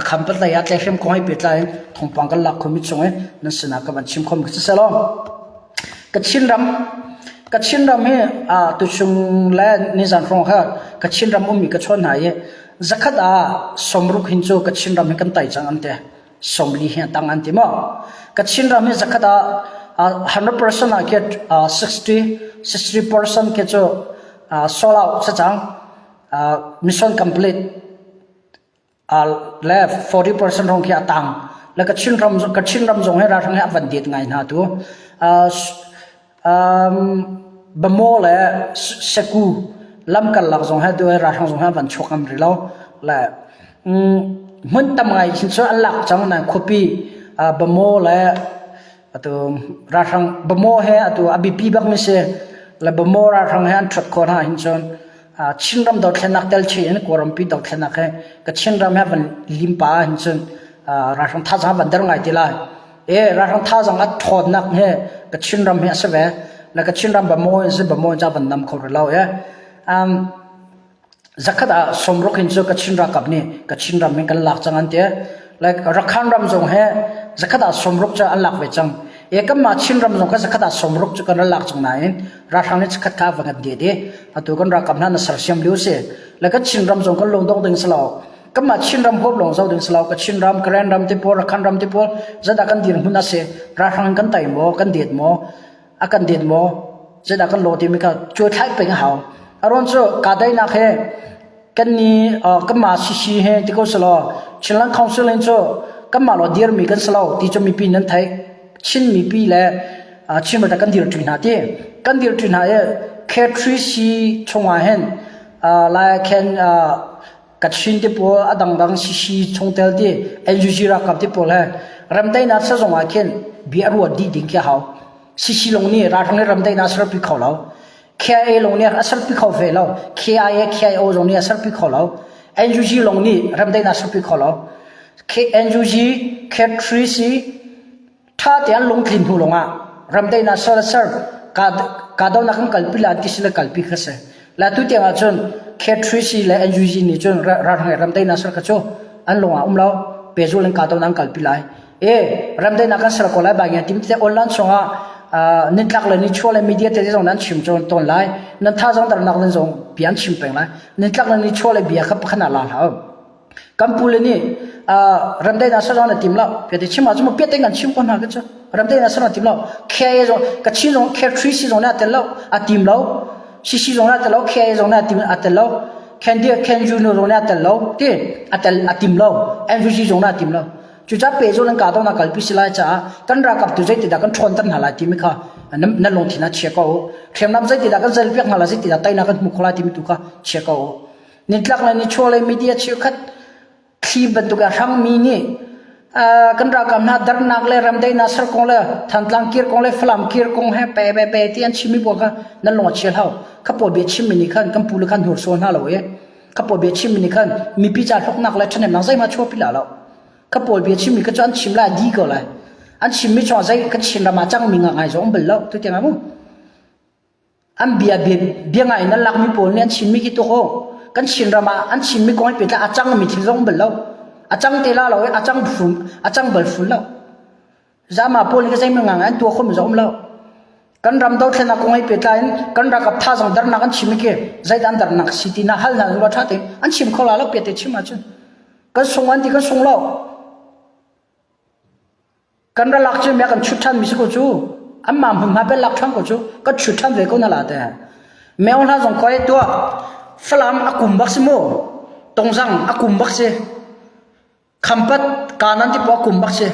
Speaker 1: Khampat lei ah tlaihhrem kong he pehtlai in thawngpang kan lak khomi chung i nan sinah ka van chim khomi si selaw Kachin ram Kachin ram hi tuchung le nizan hrawng kha Kachin ram ummi ka chawn hna i zakhat ah sawmruk hin cu Kachin ram hi kan tai cang an ti. 40 hi a tang an ti maw? Kachin ram hi zakhat ah 100% ah khi 60 60% khi cu sold out si cang. Mission complete le 40% rong khi a tang. Le Kachin ram Kachin ram zong hi ralhrang hi a van det ngai hna tu. Bamaw le Seku lamkarlak zong he tu ralhrang zong he an van chuak ngam rih lo. Le hmun tam ngai hin cu an lak cang nain khuapi Bamaw le atu ralhrang Bamaw he atu a biapi bak mi si. Le Bamaw ralhrang he an ṭhuat khawh hna hin cun Chinram dothlennak tel chin in Kawlrampi dothlennak he Kachin ram he van limpa hin cun ralhrang thazaang van der ngai ti lai. E ralhrang thazaang a ṭhawnnak he Kachin ram hi a si ve. Le Kachin ram ba maw in si ba maw in ca van nam kho rih lo e. Um, zakhat ah sawmruk hin cu Kachin ralkap nih Kachin ram hin kan lak cang an ti. Like Rakhan ram zong he Zakhat ah 60 cu an lak ve cang. E kanmah Chinram zong kha zakhat ah 60 cu kan rak lak cang nain ralhrang nih chikkhat kha va kan det i atu kan ralkap hna na sersiam lio si. Le kan Chinram zong kan lungdong ding si lo. Kanmah Chinram huap lawng zoh ding si lo. Ka Chinram, Karen ram te pawl, Rakhan ram te pawl zeidah kan dirhmun a si. Ralhrang kan tai maw, kan det maw, a kan det maw, zeidah kan law timi kha cuai thlai peng a hau. Aruang cu kahdaihnak he kan ni kanmah CC he ti ko selaw Chinland Council in cu kanmah law dirmi kan si lo ti cu mipi nan theih. Chin mipi le Chin kan dirṭi hna ti. Kan dirṭi hna i K3C chungah hin lai khen Kachin te pawl a dangdang CC chungtel ti NUG ralkap te pawl he remdaihnak ser zong ah khin bia ruat dih ding khi a hau. CC lawng nih ralhrang nih remdaihnak serpi kho lo. KIA lawng nih a serpi kho ve lo. KIA KIO zong nih a serpi kho lo. NUG lawng nih remdaihnak serpi kho lo. NUG K3C ṭha tein lungtlin hnu lawngah ramdaihnak ser le ser kahdohnak kan kalpi la ti si le kalpi kha si. La tu tiang ahcun K3C le NUG nih cun ralhrang ramdaihnak ser kha cu an lung ah um lo. Pehzul in kahdohnak an kalpi lai. E ramdaihnak kan ser ko lai ba ngia tim te online chungah nitlak le nichuah le media te zong nan chim tawn lai. Nan thazaang darnak nan zong bia an chim peng lai. Nitlak le nichuah le bia kha pakhat ah la hlah. Kan pu le nih ramdaihnak ser zong na tim lo. Piate chim ah cun piate kan chim ko hna ka cu. Ramdaihnak ser na tim lo. KIA zong ka chin zong K3C zong nih a tel lo, a tim lo. CC zong nih a tel lo, KIA zong nih a tim a tel lo. Ken Ken Junior zong nih a tel lo. Ti a tel a tim lo. NUG zong nih a tim lo. Cucaah pehzul an kahdohnak nak kalpi si lai caah kan ralkap tu zeitidah kan ṭhawnter hna lai timi kha na lungthin ah chia ko u. Hriamnam zeitidah kan zalpiak hna lai, zeitidah teinak kan hmuh khawh lai timi tu kha chia ko u. Nitlak le nichuahlei media cheukhat thli bantuk a hrangmi nih kan ralkap hna darnak le ramdaihnak ser kong le Thantlang kir kong le Falam kir kong he pe pe pe ti an chimmi pawl kha nan lung a chia hlah. Kha pawl bia chimmi nih khan kan pu le khan hnursual hna lo i kha pawl bia chimmi nih khan mipi ca hlawknak le ṭhahnemnak zeihmanh chuahpi la lo. Kha pawl bia chimmi kha cu an chim lai di ko lai. An chimmi chungah zei kan Chin ram ah cangmi ngai zong um bal lo. Tu tiang ah mu. An bia bia ngai in an lakmi pawl nih an chimmi khi tuk u. Kan Chinram ah an chimmi kong he pehtlai a cangmi thil zong bal lo. A cang te la lo i a cang fun a cang bal fun lo. Zama pawl nih ka zeihmanh ngang an tuah khomi zong um lo. Kan ram dothlennak kong he pehtlai in kan ralkap thazang darnak an chim khi zeidah an darnak si ti na hal hna in ṭha tein an chim kho la lo piate chim ahcun. Kan sung an ti kan sung lo. Kan ra lak cu kan chut ṭhan mi si ko cu. Anmah hmunhma bel lak ṭhan ko cu. Kan chut ṭhan ve ko na la te. Meo hla zong koi tuah. Falam a kum bak si mu. Tongzang a kum bak si. Khampat kanan ti po a kum bak si.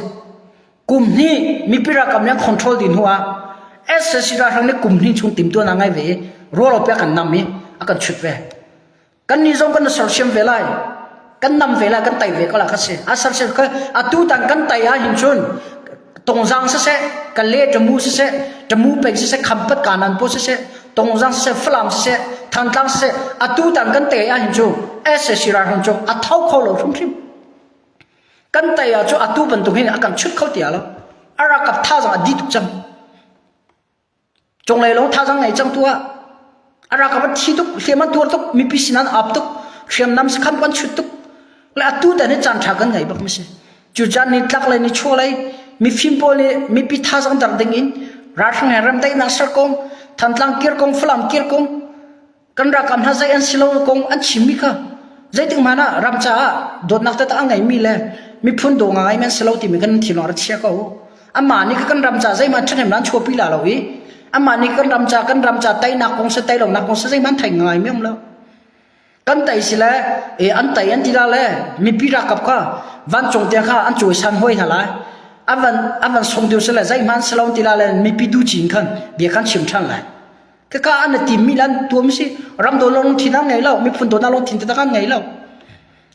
Speaker 1: Kum hnih mipi ralkap nih an control dih hnu ah SSC ralhrang nih kum hnih chung timtuan a ngai ve i rualo pe a kan nam i a kan chut ve. Kannih zong kan sersiam ve lai. Kan nam ve lai, kan tai ve ko la ka si. A sersiam ka atu tang kan tai ah hin cun tongzang siseh, kale tamu siseh, tamu peng siseh, khampat kanan po siseh, tongzang siseh, falam siseh, thantlang siseh, atu tang kan tai ah hin cu SSC ralhrang cu a tho kho lo hrimhrim. Kan tai ah cu atu bantuk hin a kan chut kho tia lo. A ralkap thazang a di tuk cang. Cunglei lawng thazaang ngei cang tuah. A ralkap an thi tuk, hliam an tuar tuk, mipi sin an ap tuk, hriamnam sakhan an chut tuk. Le atu tan hi caan ṭha kan ngei bak mi si. Cu caan ni tlak le ni chuah lei mifim pawl nih mipi thazaang dar ding in ralhrang he remdaihnak ser kong, Thantlang kir kong, Falam kir kong, kan ralkap hna zei an si lo kong an chimmi kha zeitik hmanh ah ram caah dawtnak taktak a ngeimi le miphun daw ngai an si lo timi kan thinlung rak chia ko amah nih kan ram ca zeihmanh ṭhahnem an chuahpi la lo i amah nih kan ram ca kan ram ca teinak kong se tei lonak kong se zeihmanh thei ngai mi um lo kan tei si le e an tei an ti la le mipi ralkap kha vancung tiang kha an cawisan hoi hna lai an van an van sung deuh si le zeihmanh si lo ti la le mipi du cin khan bia khan chim ṭhan lai Kaka an i timmi le an tuam si ram dawt lungthin an ngei lo miphun dawtnak lungthin taktak an ngei lo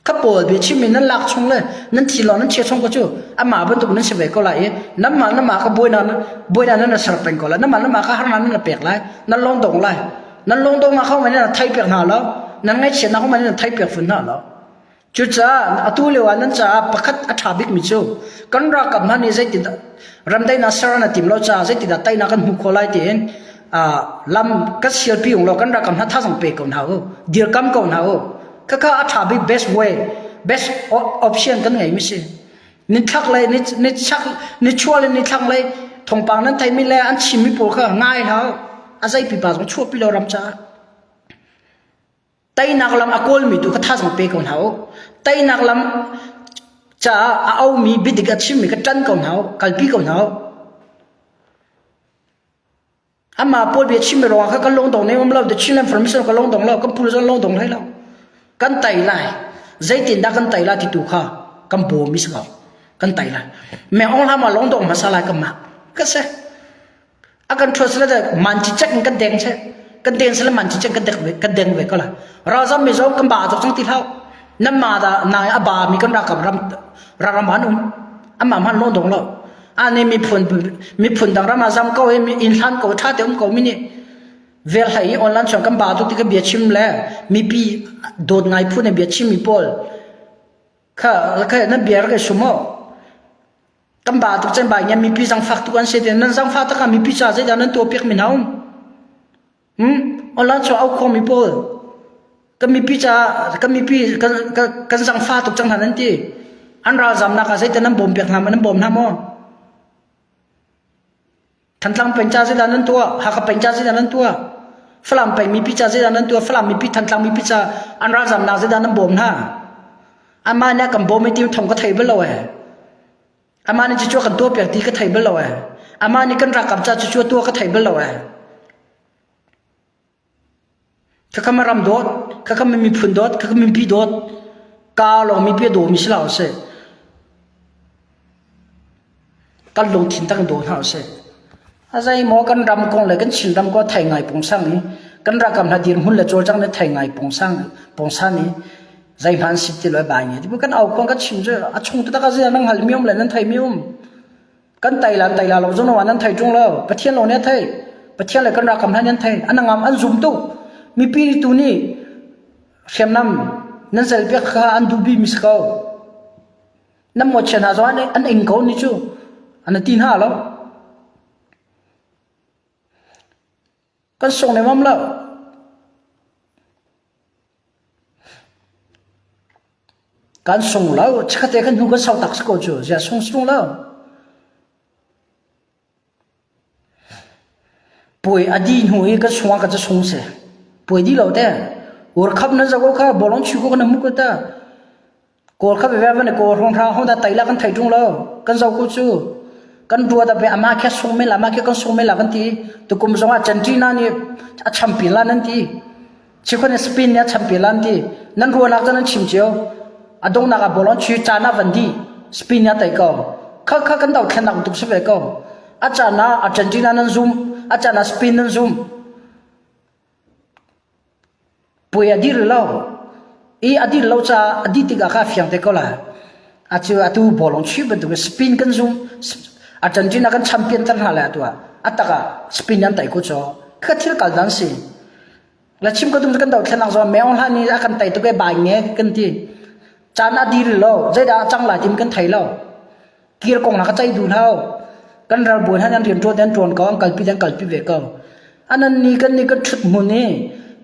Speaker 1: kha pawl bia chimmi nan lak chung le nan thi lo nan chia chung ko cu amah bantuk nan si ve ko lai i nanmah nanmah ka buaina buaina nan ser peng ko lai nanmah nanmah ka harnak nan pek lai nan lung dong lai nan lung dong nak ho nan thei pek hna lo nan ngaihchiatnak ho nan thei pek fun hna lo Cucaah atu lio ah nan caah pakhat a ṭha bikmi cu kan ralkap hna nih zeitindah ramdaihnak ser an i tim lo caah zeitindah teinak kan hmuh khawh lai tiin lam kan sialpi ung law kan ralkap hna thazang pe ko hna u, dirkam ko hna u. Khakha a ṭha bik best way, best option kan ngeimi si. Nithak lei nichak nichuah le nithlang lei thawngpang nan theimi le an chimmi pawl kha ngai hlah a zei pipa zong chuahpi lo ram caah. Teinak lam a kawlmi tu kha thazang pe ko hna u. Teinak lam caah a aumi biadik a chimmi kha ṭan ko hna u, kalpi ko hna u. Amah pawl bia chimmi ruangah kha kan lungdong ne um lo, the Chinland Formation kan lungdong lo, kan pu zong lungdong hlei lo. Kan tei lai. Zeitindah kan tei lai ti tu kha kan bawm mi si ko. Kan tei lai. Me ong hla ma lungdong hmasa lai kan mah. Ka se. A kan thuat sila man chi chek in kan deng che. Kan deng sila man chi chek kan dek ve kan deng ve ko la. Ralzam mi zong kan ba tuk cang ti hlau. Nan ma da na a ba mi kan rakam ram ram han um. Amah man lungdong lo. Ane miphun miphun dang ram ah zam ko i inn hlan ko ṭha te um ko mi nih vel hlei i online chung kan ba tu ti ka bia chim le mipi dawt ngai phu ne bia chim mi pawl kha kha nan bia rak i sum o kan ba tuk chan ba ngia mipi zangfak tuk an si te nan zangfak tak ah mipi ca zeidah nan tuah piak mi hna um Hmm? Online chuah au khomi pawl kan mipi caah kan mipi kan kan zangfa tuk cang hna nan ti. An ralzamnak ah zeitin nan bawm piak hna nan bawm hna maw? Thantlang peng ca zeidah nan tuah? Hakha peng ca zeidah nan tuah? Falam peng mipi ca zeidah nan tuah? Falam mipi Thantlang mipi ca an ralzamnak zeidah nan bawm hna? Amah nih a kan bawm i ti thong ka thei bal lo eh. Amah nih cucu a kan tuahpiak ti ka thei bal lo ee. Amah nih kan ralkap ca cucu a tuah ka thei bal lo ee. Khakha ma ram dawt, khakha ma miphun dawt, khakha mipi dawt, ka lawng mipi a dawmi si hlah usih. Kan lungthin tak in daw hna usih. A zei maw kan ram kong le kan Chin ram kong thei ngai pungsang i kan ralkap hna dirhmun le cawlcang le thei ngai pungsang pungsan i zeihmanh si ti lo bai nge ti kan au kong kan chim cu a chung taktak a zia nan hngal mi um le nan thei mi um kan tai lan tai la lo zong nan thei ṭung lo Pathian lo nih a thei Pathian le kan ralkap hna nih an thei an ngam an zum tuk mipi tu nih hriamnam nan zel piak kha an duh bi mi si ko Nan mawchia hna zong an ing ko ni cu an ti hna lo. Kan sung nemam lo. Kan sung lo. Chikkhatte kan hnu kan sau tak si ko cu. Zia sung sung lo. Puai a dih hnu i kan sung ah kan sung si. Puai dih lo te. World Cup nan zoh ko kha bawlung chuih ko kan hmu ko ta. Kawl kha veve van kawl hrawng hra hong da tai la kan thei ṭung lo. Kan zoh ko cu. Kan dua da ve ama khe sung men la ama khe kan sung men la kan ti. Tukum zong ah Argentina nih a champion la nan ti. Chikhun Spain nih a champion la an ti. Nan ruahnak cu nan chim cio. A donghnak ah bawlung chuih caan ah van dih. Spain nih a tei ko. Kha kha kan dothlennak tuk si ve ko. A caan ah Argentina nan zum, a caan ah Spain nan zum. Puai a dir lo. I a dir lo caah a dih tikah kha fiang te ko la. Atu atu bawlung chuih bantuk Spain kan zum. Argentina kan champion ter hna le atu ah. A tak ah Spain an tei ko cu. Kha thil kal dan si. La chim ko tum kan dothlennak zong Meng Hlan nih a kan tei tuk e bai nge kan ti. Caan a dir lo, zeidah a cang lai tim kan thei lo. Kir kong na ka cei duh hlah. Kan ralbawi hna an rian ṭuan an ṭuan ko, an kalpi an kalpi ve ko. Anan ni kan ni kan ṭhut hmun i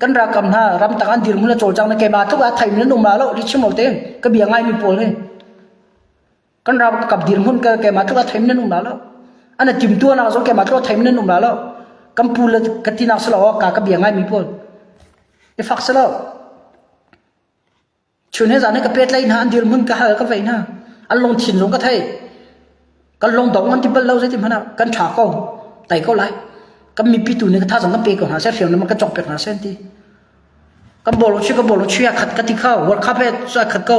Speaker 1: kan ralkap hna ramtang an dirhmun a cawlcang na keimah tluk ah thei nan um la lo li chim lo tein ka bia ngai mi pawl hi. Kan ralkap dirhmun ka keimah tluk ah thei nan um la lo. An timtuanak zong keimah tluk ah thei nan um la lo. Kan pu le ka tinak si lo ka ka bia ngai mi pawl. I fak si lo. Chun he zan he ka pehtlaih hna, an dirhmun ka hal ka vei hna. An lungthin zong ka thei. Kan lungdong an ti bal lo zeiti hmanh ah kan ṭha ko, tai ko lai. Kan mipi tu nih ka thazang kan pe ko hna seh, hriamnam kan cawk piak hna seh an ti. Kan bawlung chuih ka bawlung chuih a khat ka ti kho, World Cup he a khat ko.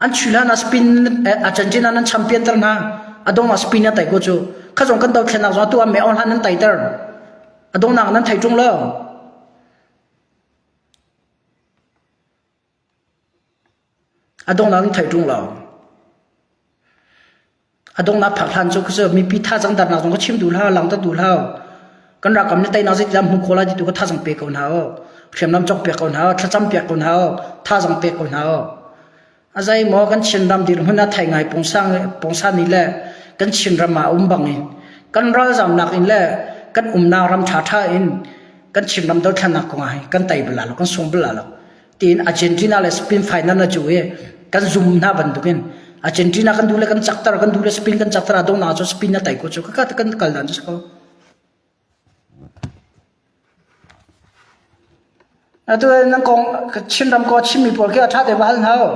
Speaker 1: An chuih hlan ah Spain Argentina nan champion ter hna. A dong ah Spain a tai ko cu. Kha zong kan dothlennak zong atu ah me on hlan nan tai ter. A dongnak nan thei ṭung lo. A donghnak nan theih ṭung lo. A donghnak phak hlan cu cu mipi thazaang darnak zong ka chim duh hlah, langhter duh hlah. Kan ralkap nih teinak zeitindah hmu khawh lai ti tu ka thazaang pe ko hna u. Hriamnam cawk piak ko hna u, thlacam piak ko hna u, thazaang pe ko hna u. A zei maw kan Chinram dirhmun ah thei ngai pungsan pungsan ni le kan Chinram ah um bang in kan ralzamnak in le kan umnak ram ṭhaṭha in kan Chinram dothlennak kong ah hin kan tei bal lo kan sung bal lo tiin Argentina le Spain final na cu i kan zum hna bantukin. Argentina kan duh le kan cakter kan duh le Spain kan cakter a dongnak cu Spain na tai ko cu ka kan kal dan cu si ko. Atu nan kong Chinram ko Chinmi pawl khi a ṭha te va hal hna u.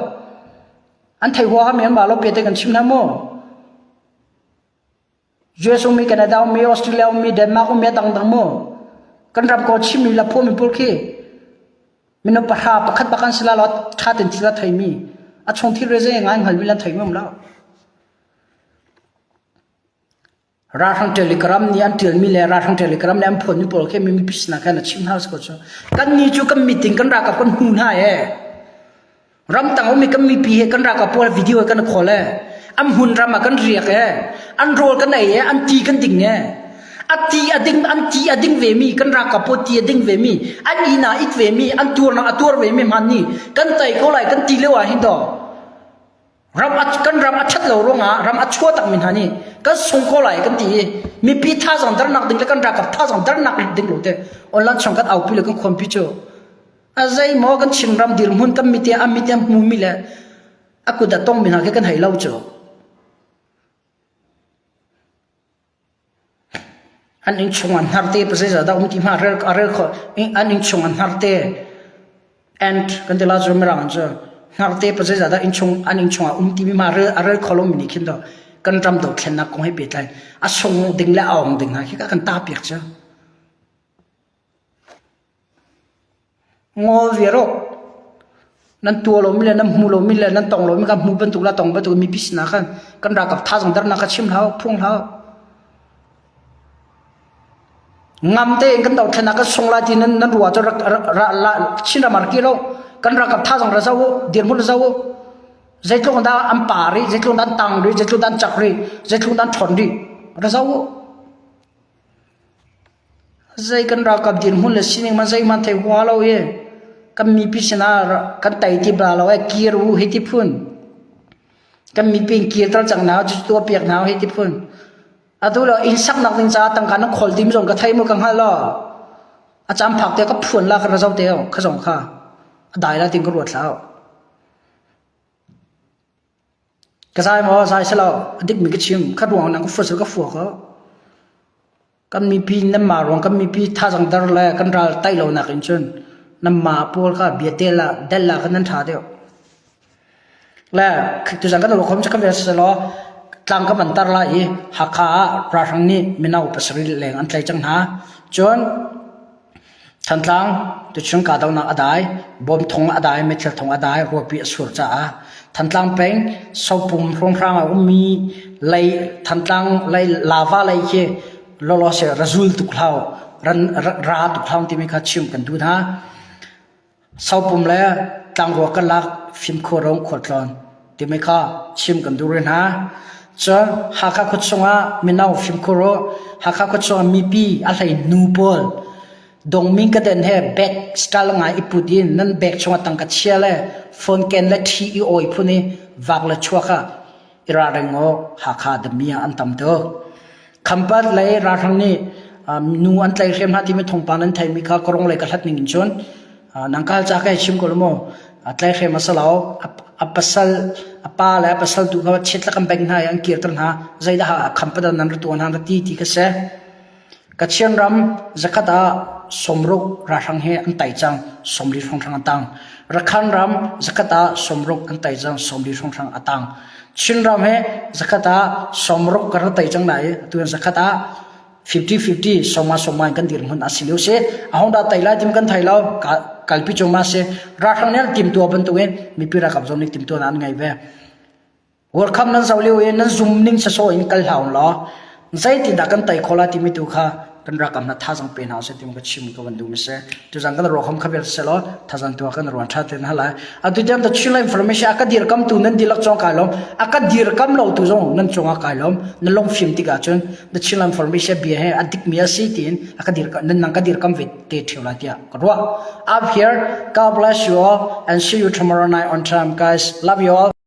Speaker 1: An thei huaha mi an mah lo pe te kan chim hna mu. US ummi, Canada ummi, Australia ummi, Denmark ummi a dangdang mu. Kan ram ko Chinmi le phuami pawl khi minung pahra pakhat bak an si la lo ṭha ten thil a theimi a chung thil re zei ngai hngalmi le an theimi um lo. Ralhrang Telegram nih an ṭialmi le ralhrang Telegram nih an phuanmi pawl khi mipi sinah khan a chim hna si ko cu. Kannih cu kan meeting kan ralkap kan hmu hna ee. Ramtang ummi kan mipi he kan ralkap pawl video he kan khawl ee. An hmun ram ah kan riak ee. An rawl kan ei ee. An ti kan ding ee. A ti a ding an ti a ding ve mi kan ralkap pawl ti a ding ve mi an inn ah it ve mi an tuarnak a tuar ve mi hman nih kan tai ko lai kan ti lio ah hin daw Ram a, kan ram a ṭhat lo ruangah ram a chuah takmi hna nih kan sung ko lai kan ti i mipi thazaang dernak ding le kan ralkap thazaang dernak ding lo te online chung kan aupi le kan khuampi cu a zei maw kan Chinram dirhmun kan mite a mite hmumi le a kut a tongmi hna khi kan hei lo cu. An innchung ah hnarte pasei dah um ti hmah a rel khawh. An innchung ah hnarte ant kan ti la cu mirang cu hnarte pasei dah innchung an innchung ah um timi hmah a rel kho lomi nih khin do kan ram dothlennak kong he pehtlai a sung ding le a ong ding hna khi ka kan ta piak cu. Ngawl viar awk. Nan tuah lomi le nan hmu lomi le nan tong lomi kan hmu bantuk le tong bantuk mipi sinah khan kan ralkap thazaang dernak kha chim hlah u, phung hlah u. Ngam tein kan dothlennak kan sung lai ti nan nan ruah cu ra la Chin ram ah rak kir u. Kan ralkap thazaang ra zoh u, dirhmun ra zoh u. Zeitluk dah an pa rih, zeitluk dah an tang rih, zeitluk dah an cak rih, zeitluk dah an ṭhawn rih, ra zoh u. Zei kan ralkap dirhmun le sining man zeihmanh thei hua lo i kan mipi sinah kan tei ti bal lo ee kir u hei ti phun. Kan mipi in kirter cang hna cu tuah piak hna hei ti phun. Atu lo inn saknak ding caah tangka na khawl tim zong ka thei mu ka hngal lo. A caan phak te ka phuan la ka ra zo te kha zong kha a dai la tin ka ruat hlah. Ka zai maw zai si lo a dikmi ka chim kha ruang nang ka fua ka fua ko. Kan mipi nanmah ruang kan mipi thazang dar le kan ral tai lo nak in cun nanmah pawl kha bia tel ah del ah kan nan tha deuh. Le tuzan kan ruah khom cu kan vel selaw tlang ka van tar lai i Hakha ah ralhrang nih mino pasarih leng an tlai cang hna. Cun Thantlang tuchung kahdohnak a dai, bom thong a dai, meithal thong a dai, ruahpi a sur caah Thantlang peng Sopum hrawnghrang ah ummi lei Thantlang lei lava lei khi lawlaw se razul tuk hlau ran ra tuk hlau timi kha chim kan duh hna. Sopum le tlangrua kan lak fimkhur rong khualtlawn timi kha chim kan duh rih hna. Cun Hakha khua chungah mino fimkhur u. Hakha khua chungah mipi a hlei nu pawl dongmi ka den he bag style ngai i put in nan bag chungah tangka chia le phone ken le ṭhi i awi phun i vak le chuak ah i ralring u Hakha dami ah an tam tuk. Khampat lei ralhrang nih nu an tlaihhrem hna timi thawngpang nan theimi kha ka rung lei ka hlat ning in cun nang ka hal ca ka chim ko lo mu tlaihhrem a si lo a pasal a pa le a pasal tu kha chiat kan beng hna i an kirter hna zeidah Khampat ah nan ra tuah hna ra ti ti ka si Kachin ram zakhat ah sawmruk ralhrang he an tai cang 40 hrawnghrang a tang Rakhan ram zakhat ah 60 an tai cang 40 hrawnghrang a tang Chinram he zakhat ah 60 kan rak tai cang lai atu zakhat ah 50-50 sawma sawma in kan dirhmun a si lio si a hong dah tai lai tim kan thei lo kalpi cungma si ralhrang nih an timtua bantukin mipi ralkap zong nih timtua an ngei ve World Cup nan zoh lio i nan zum ning sawsawh in kal hlah law zeitindah kan tei khawh lai timi tu kha kan rakam hna thazang pe hna usih timi ka chim ka van duh mi si. Tuzan kan ruakham kha vial selaw thazang tu kan ruan tha ten halai. Atu tiang the Chin information a ka dirkam tu nan dilak cong kai lom a ka dirkam lo tu zong nan cungah kai lom na long fim tikah cun the Chin information bia he a dik mi a si tiin a ka dir nan nang ka dirkam ve te theu lai tiah ka ruah. Up here God bless you all and see you tomorrow night on time guys. Love you all.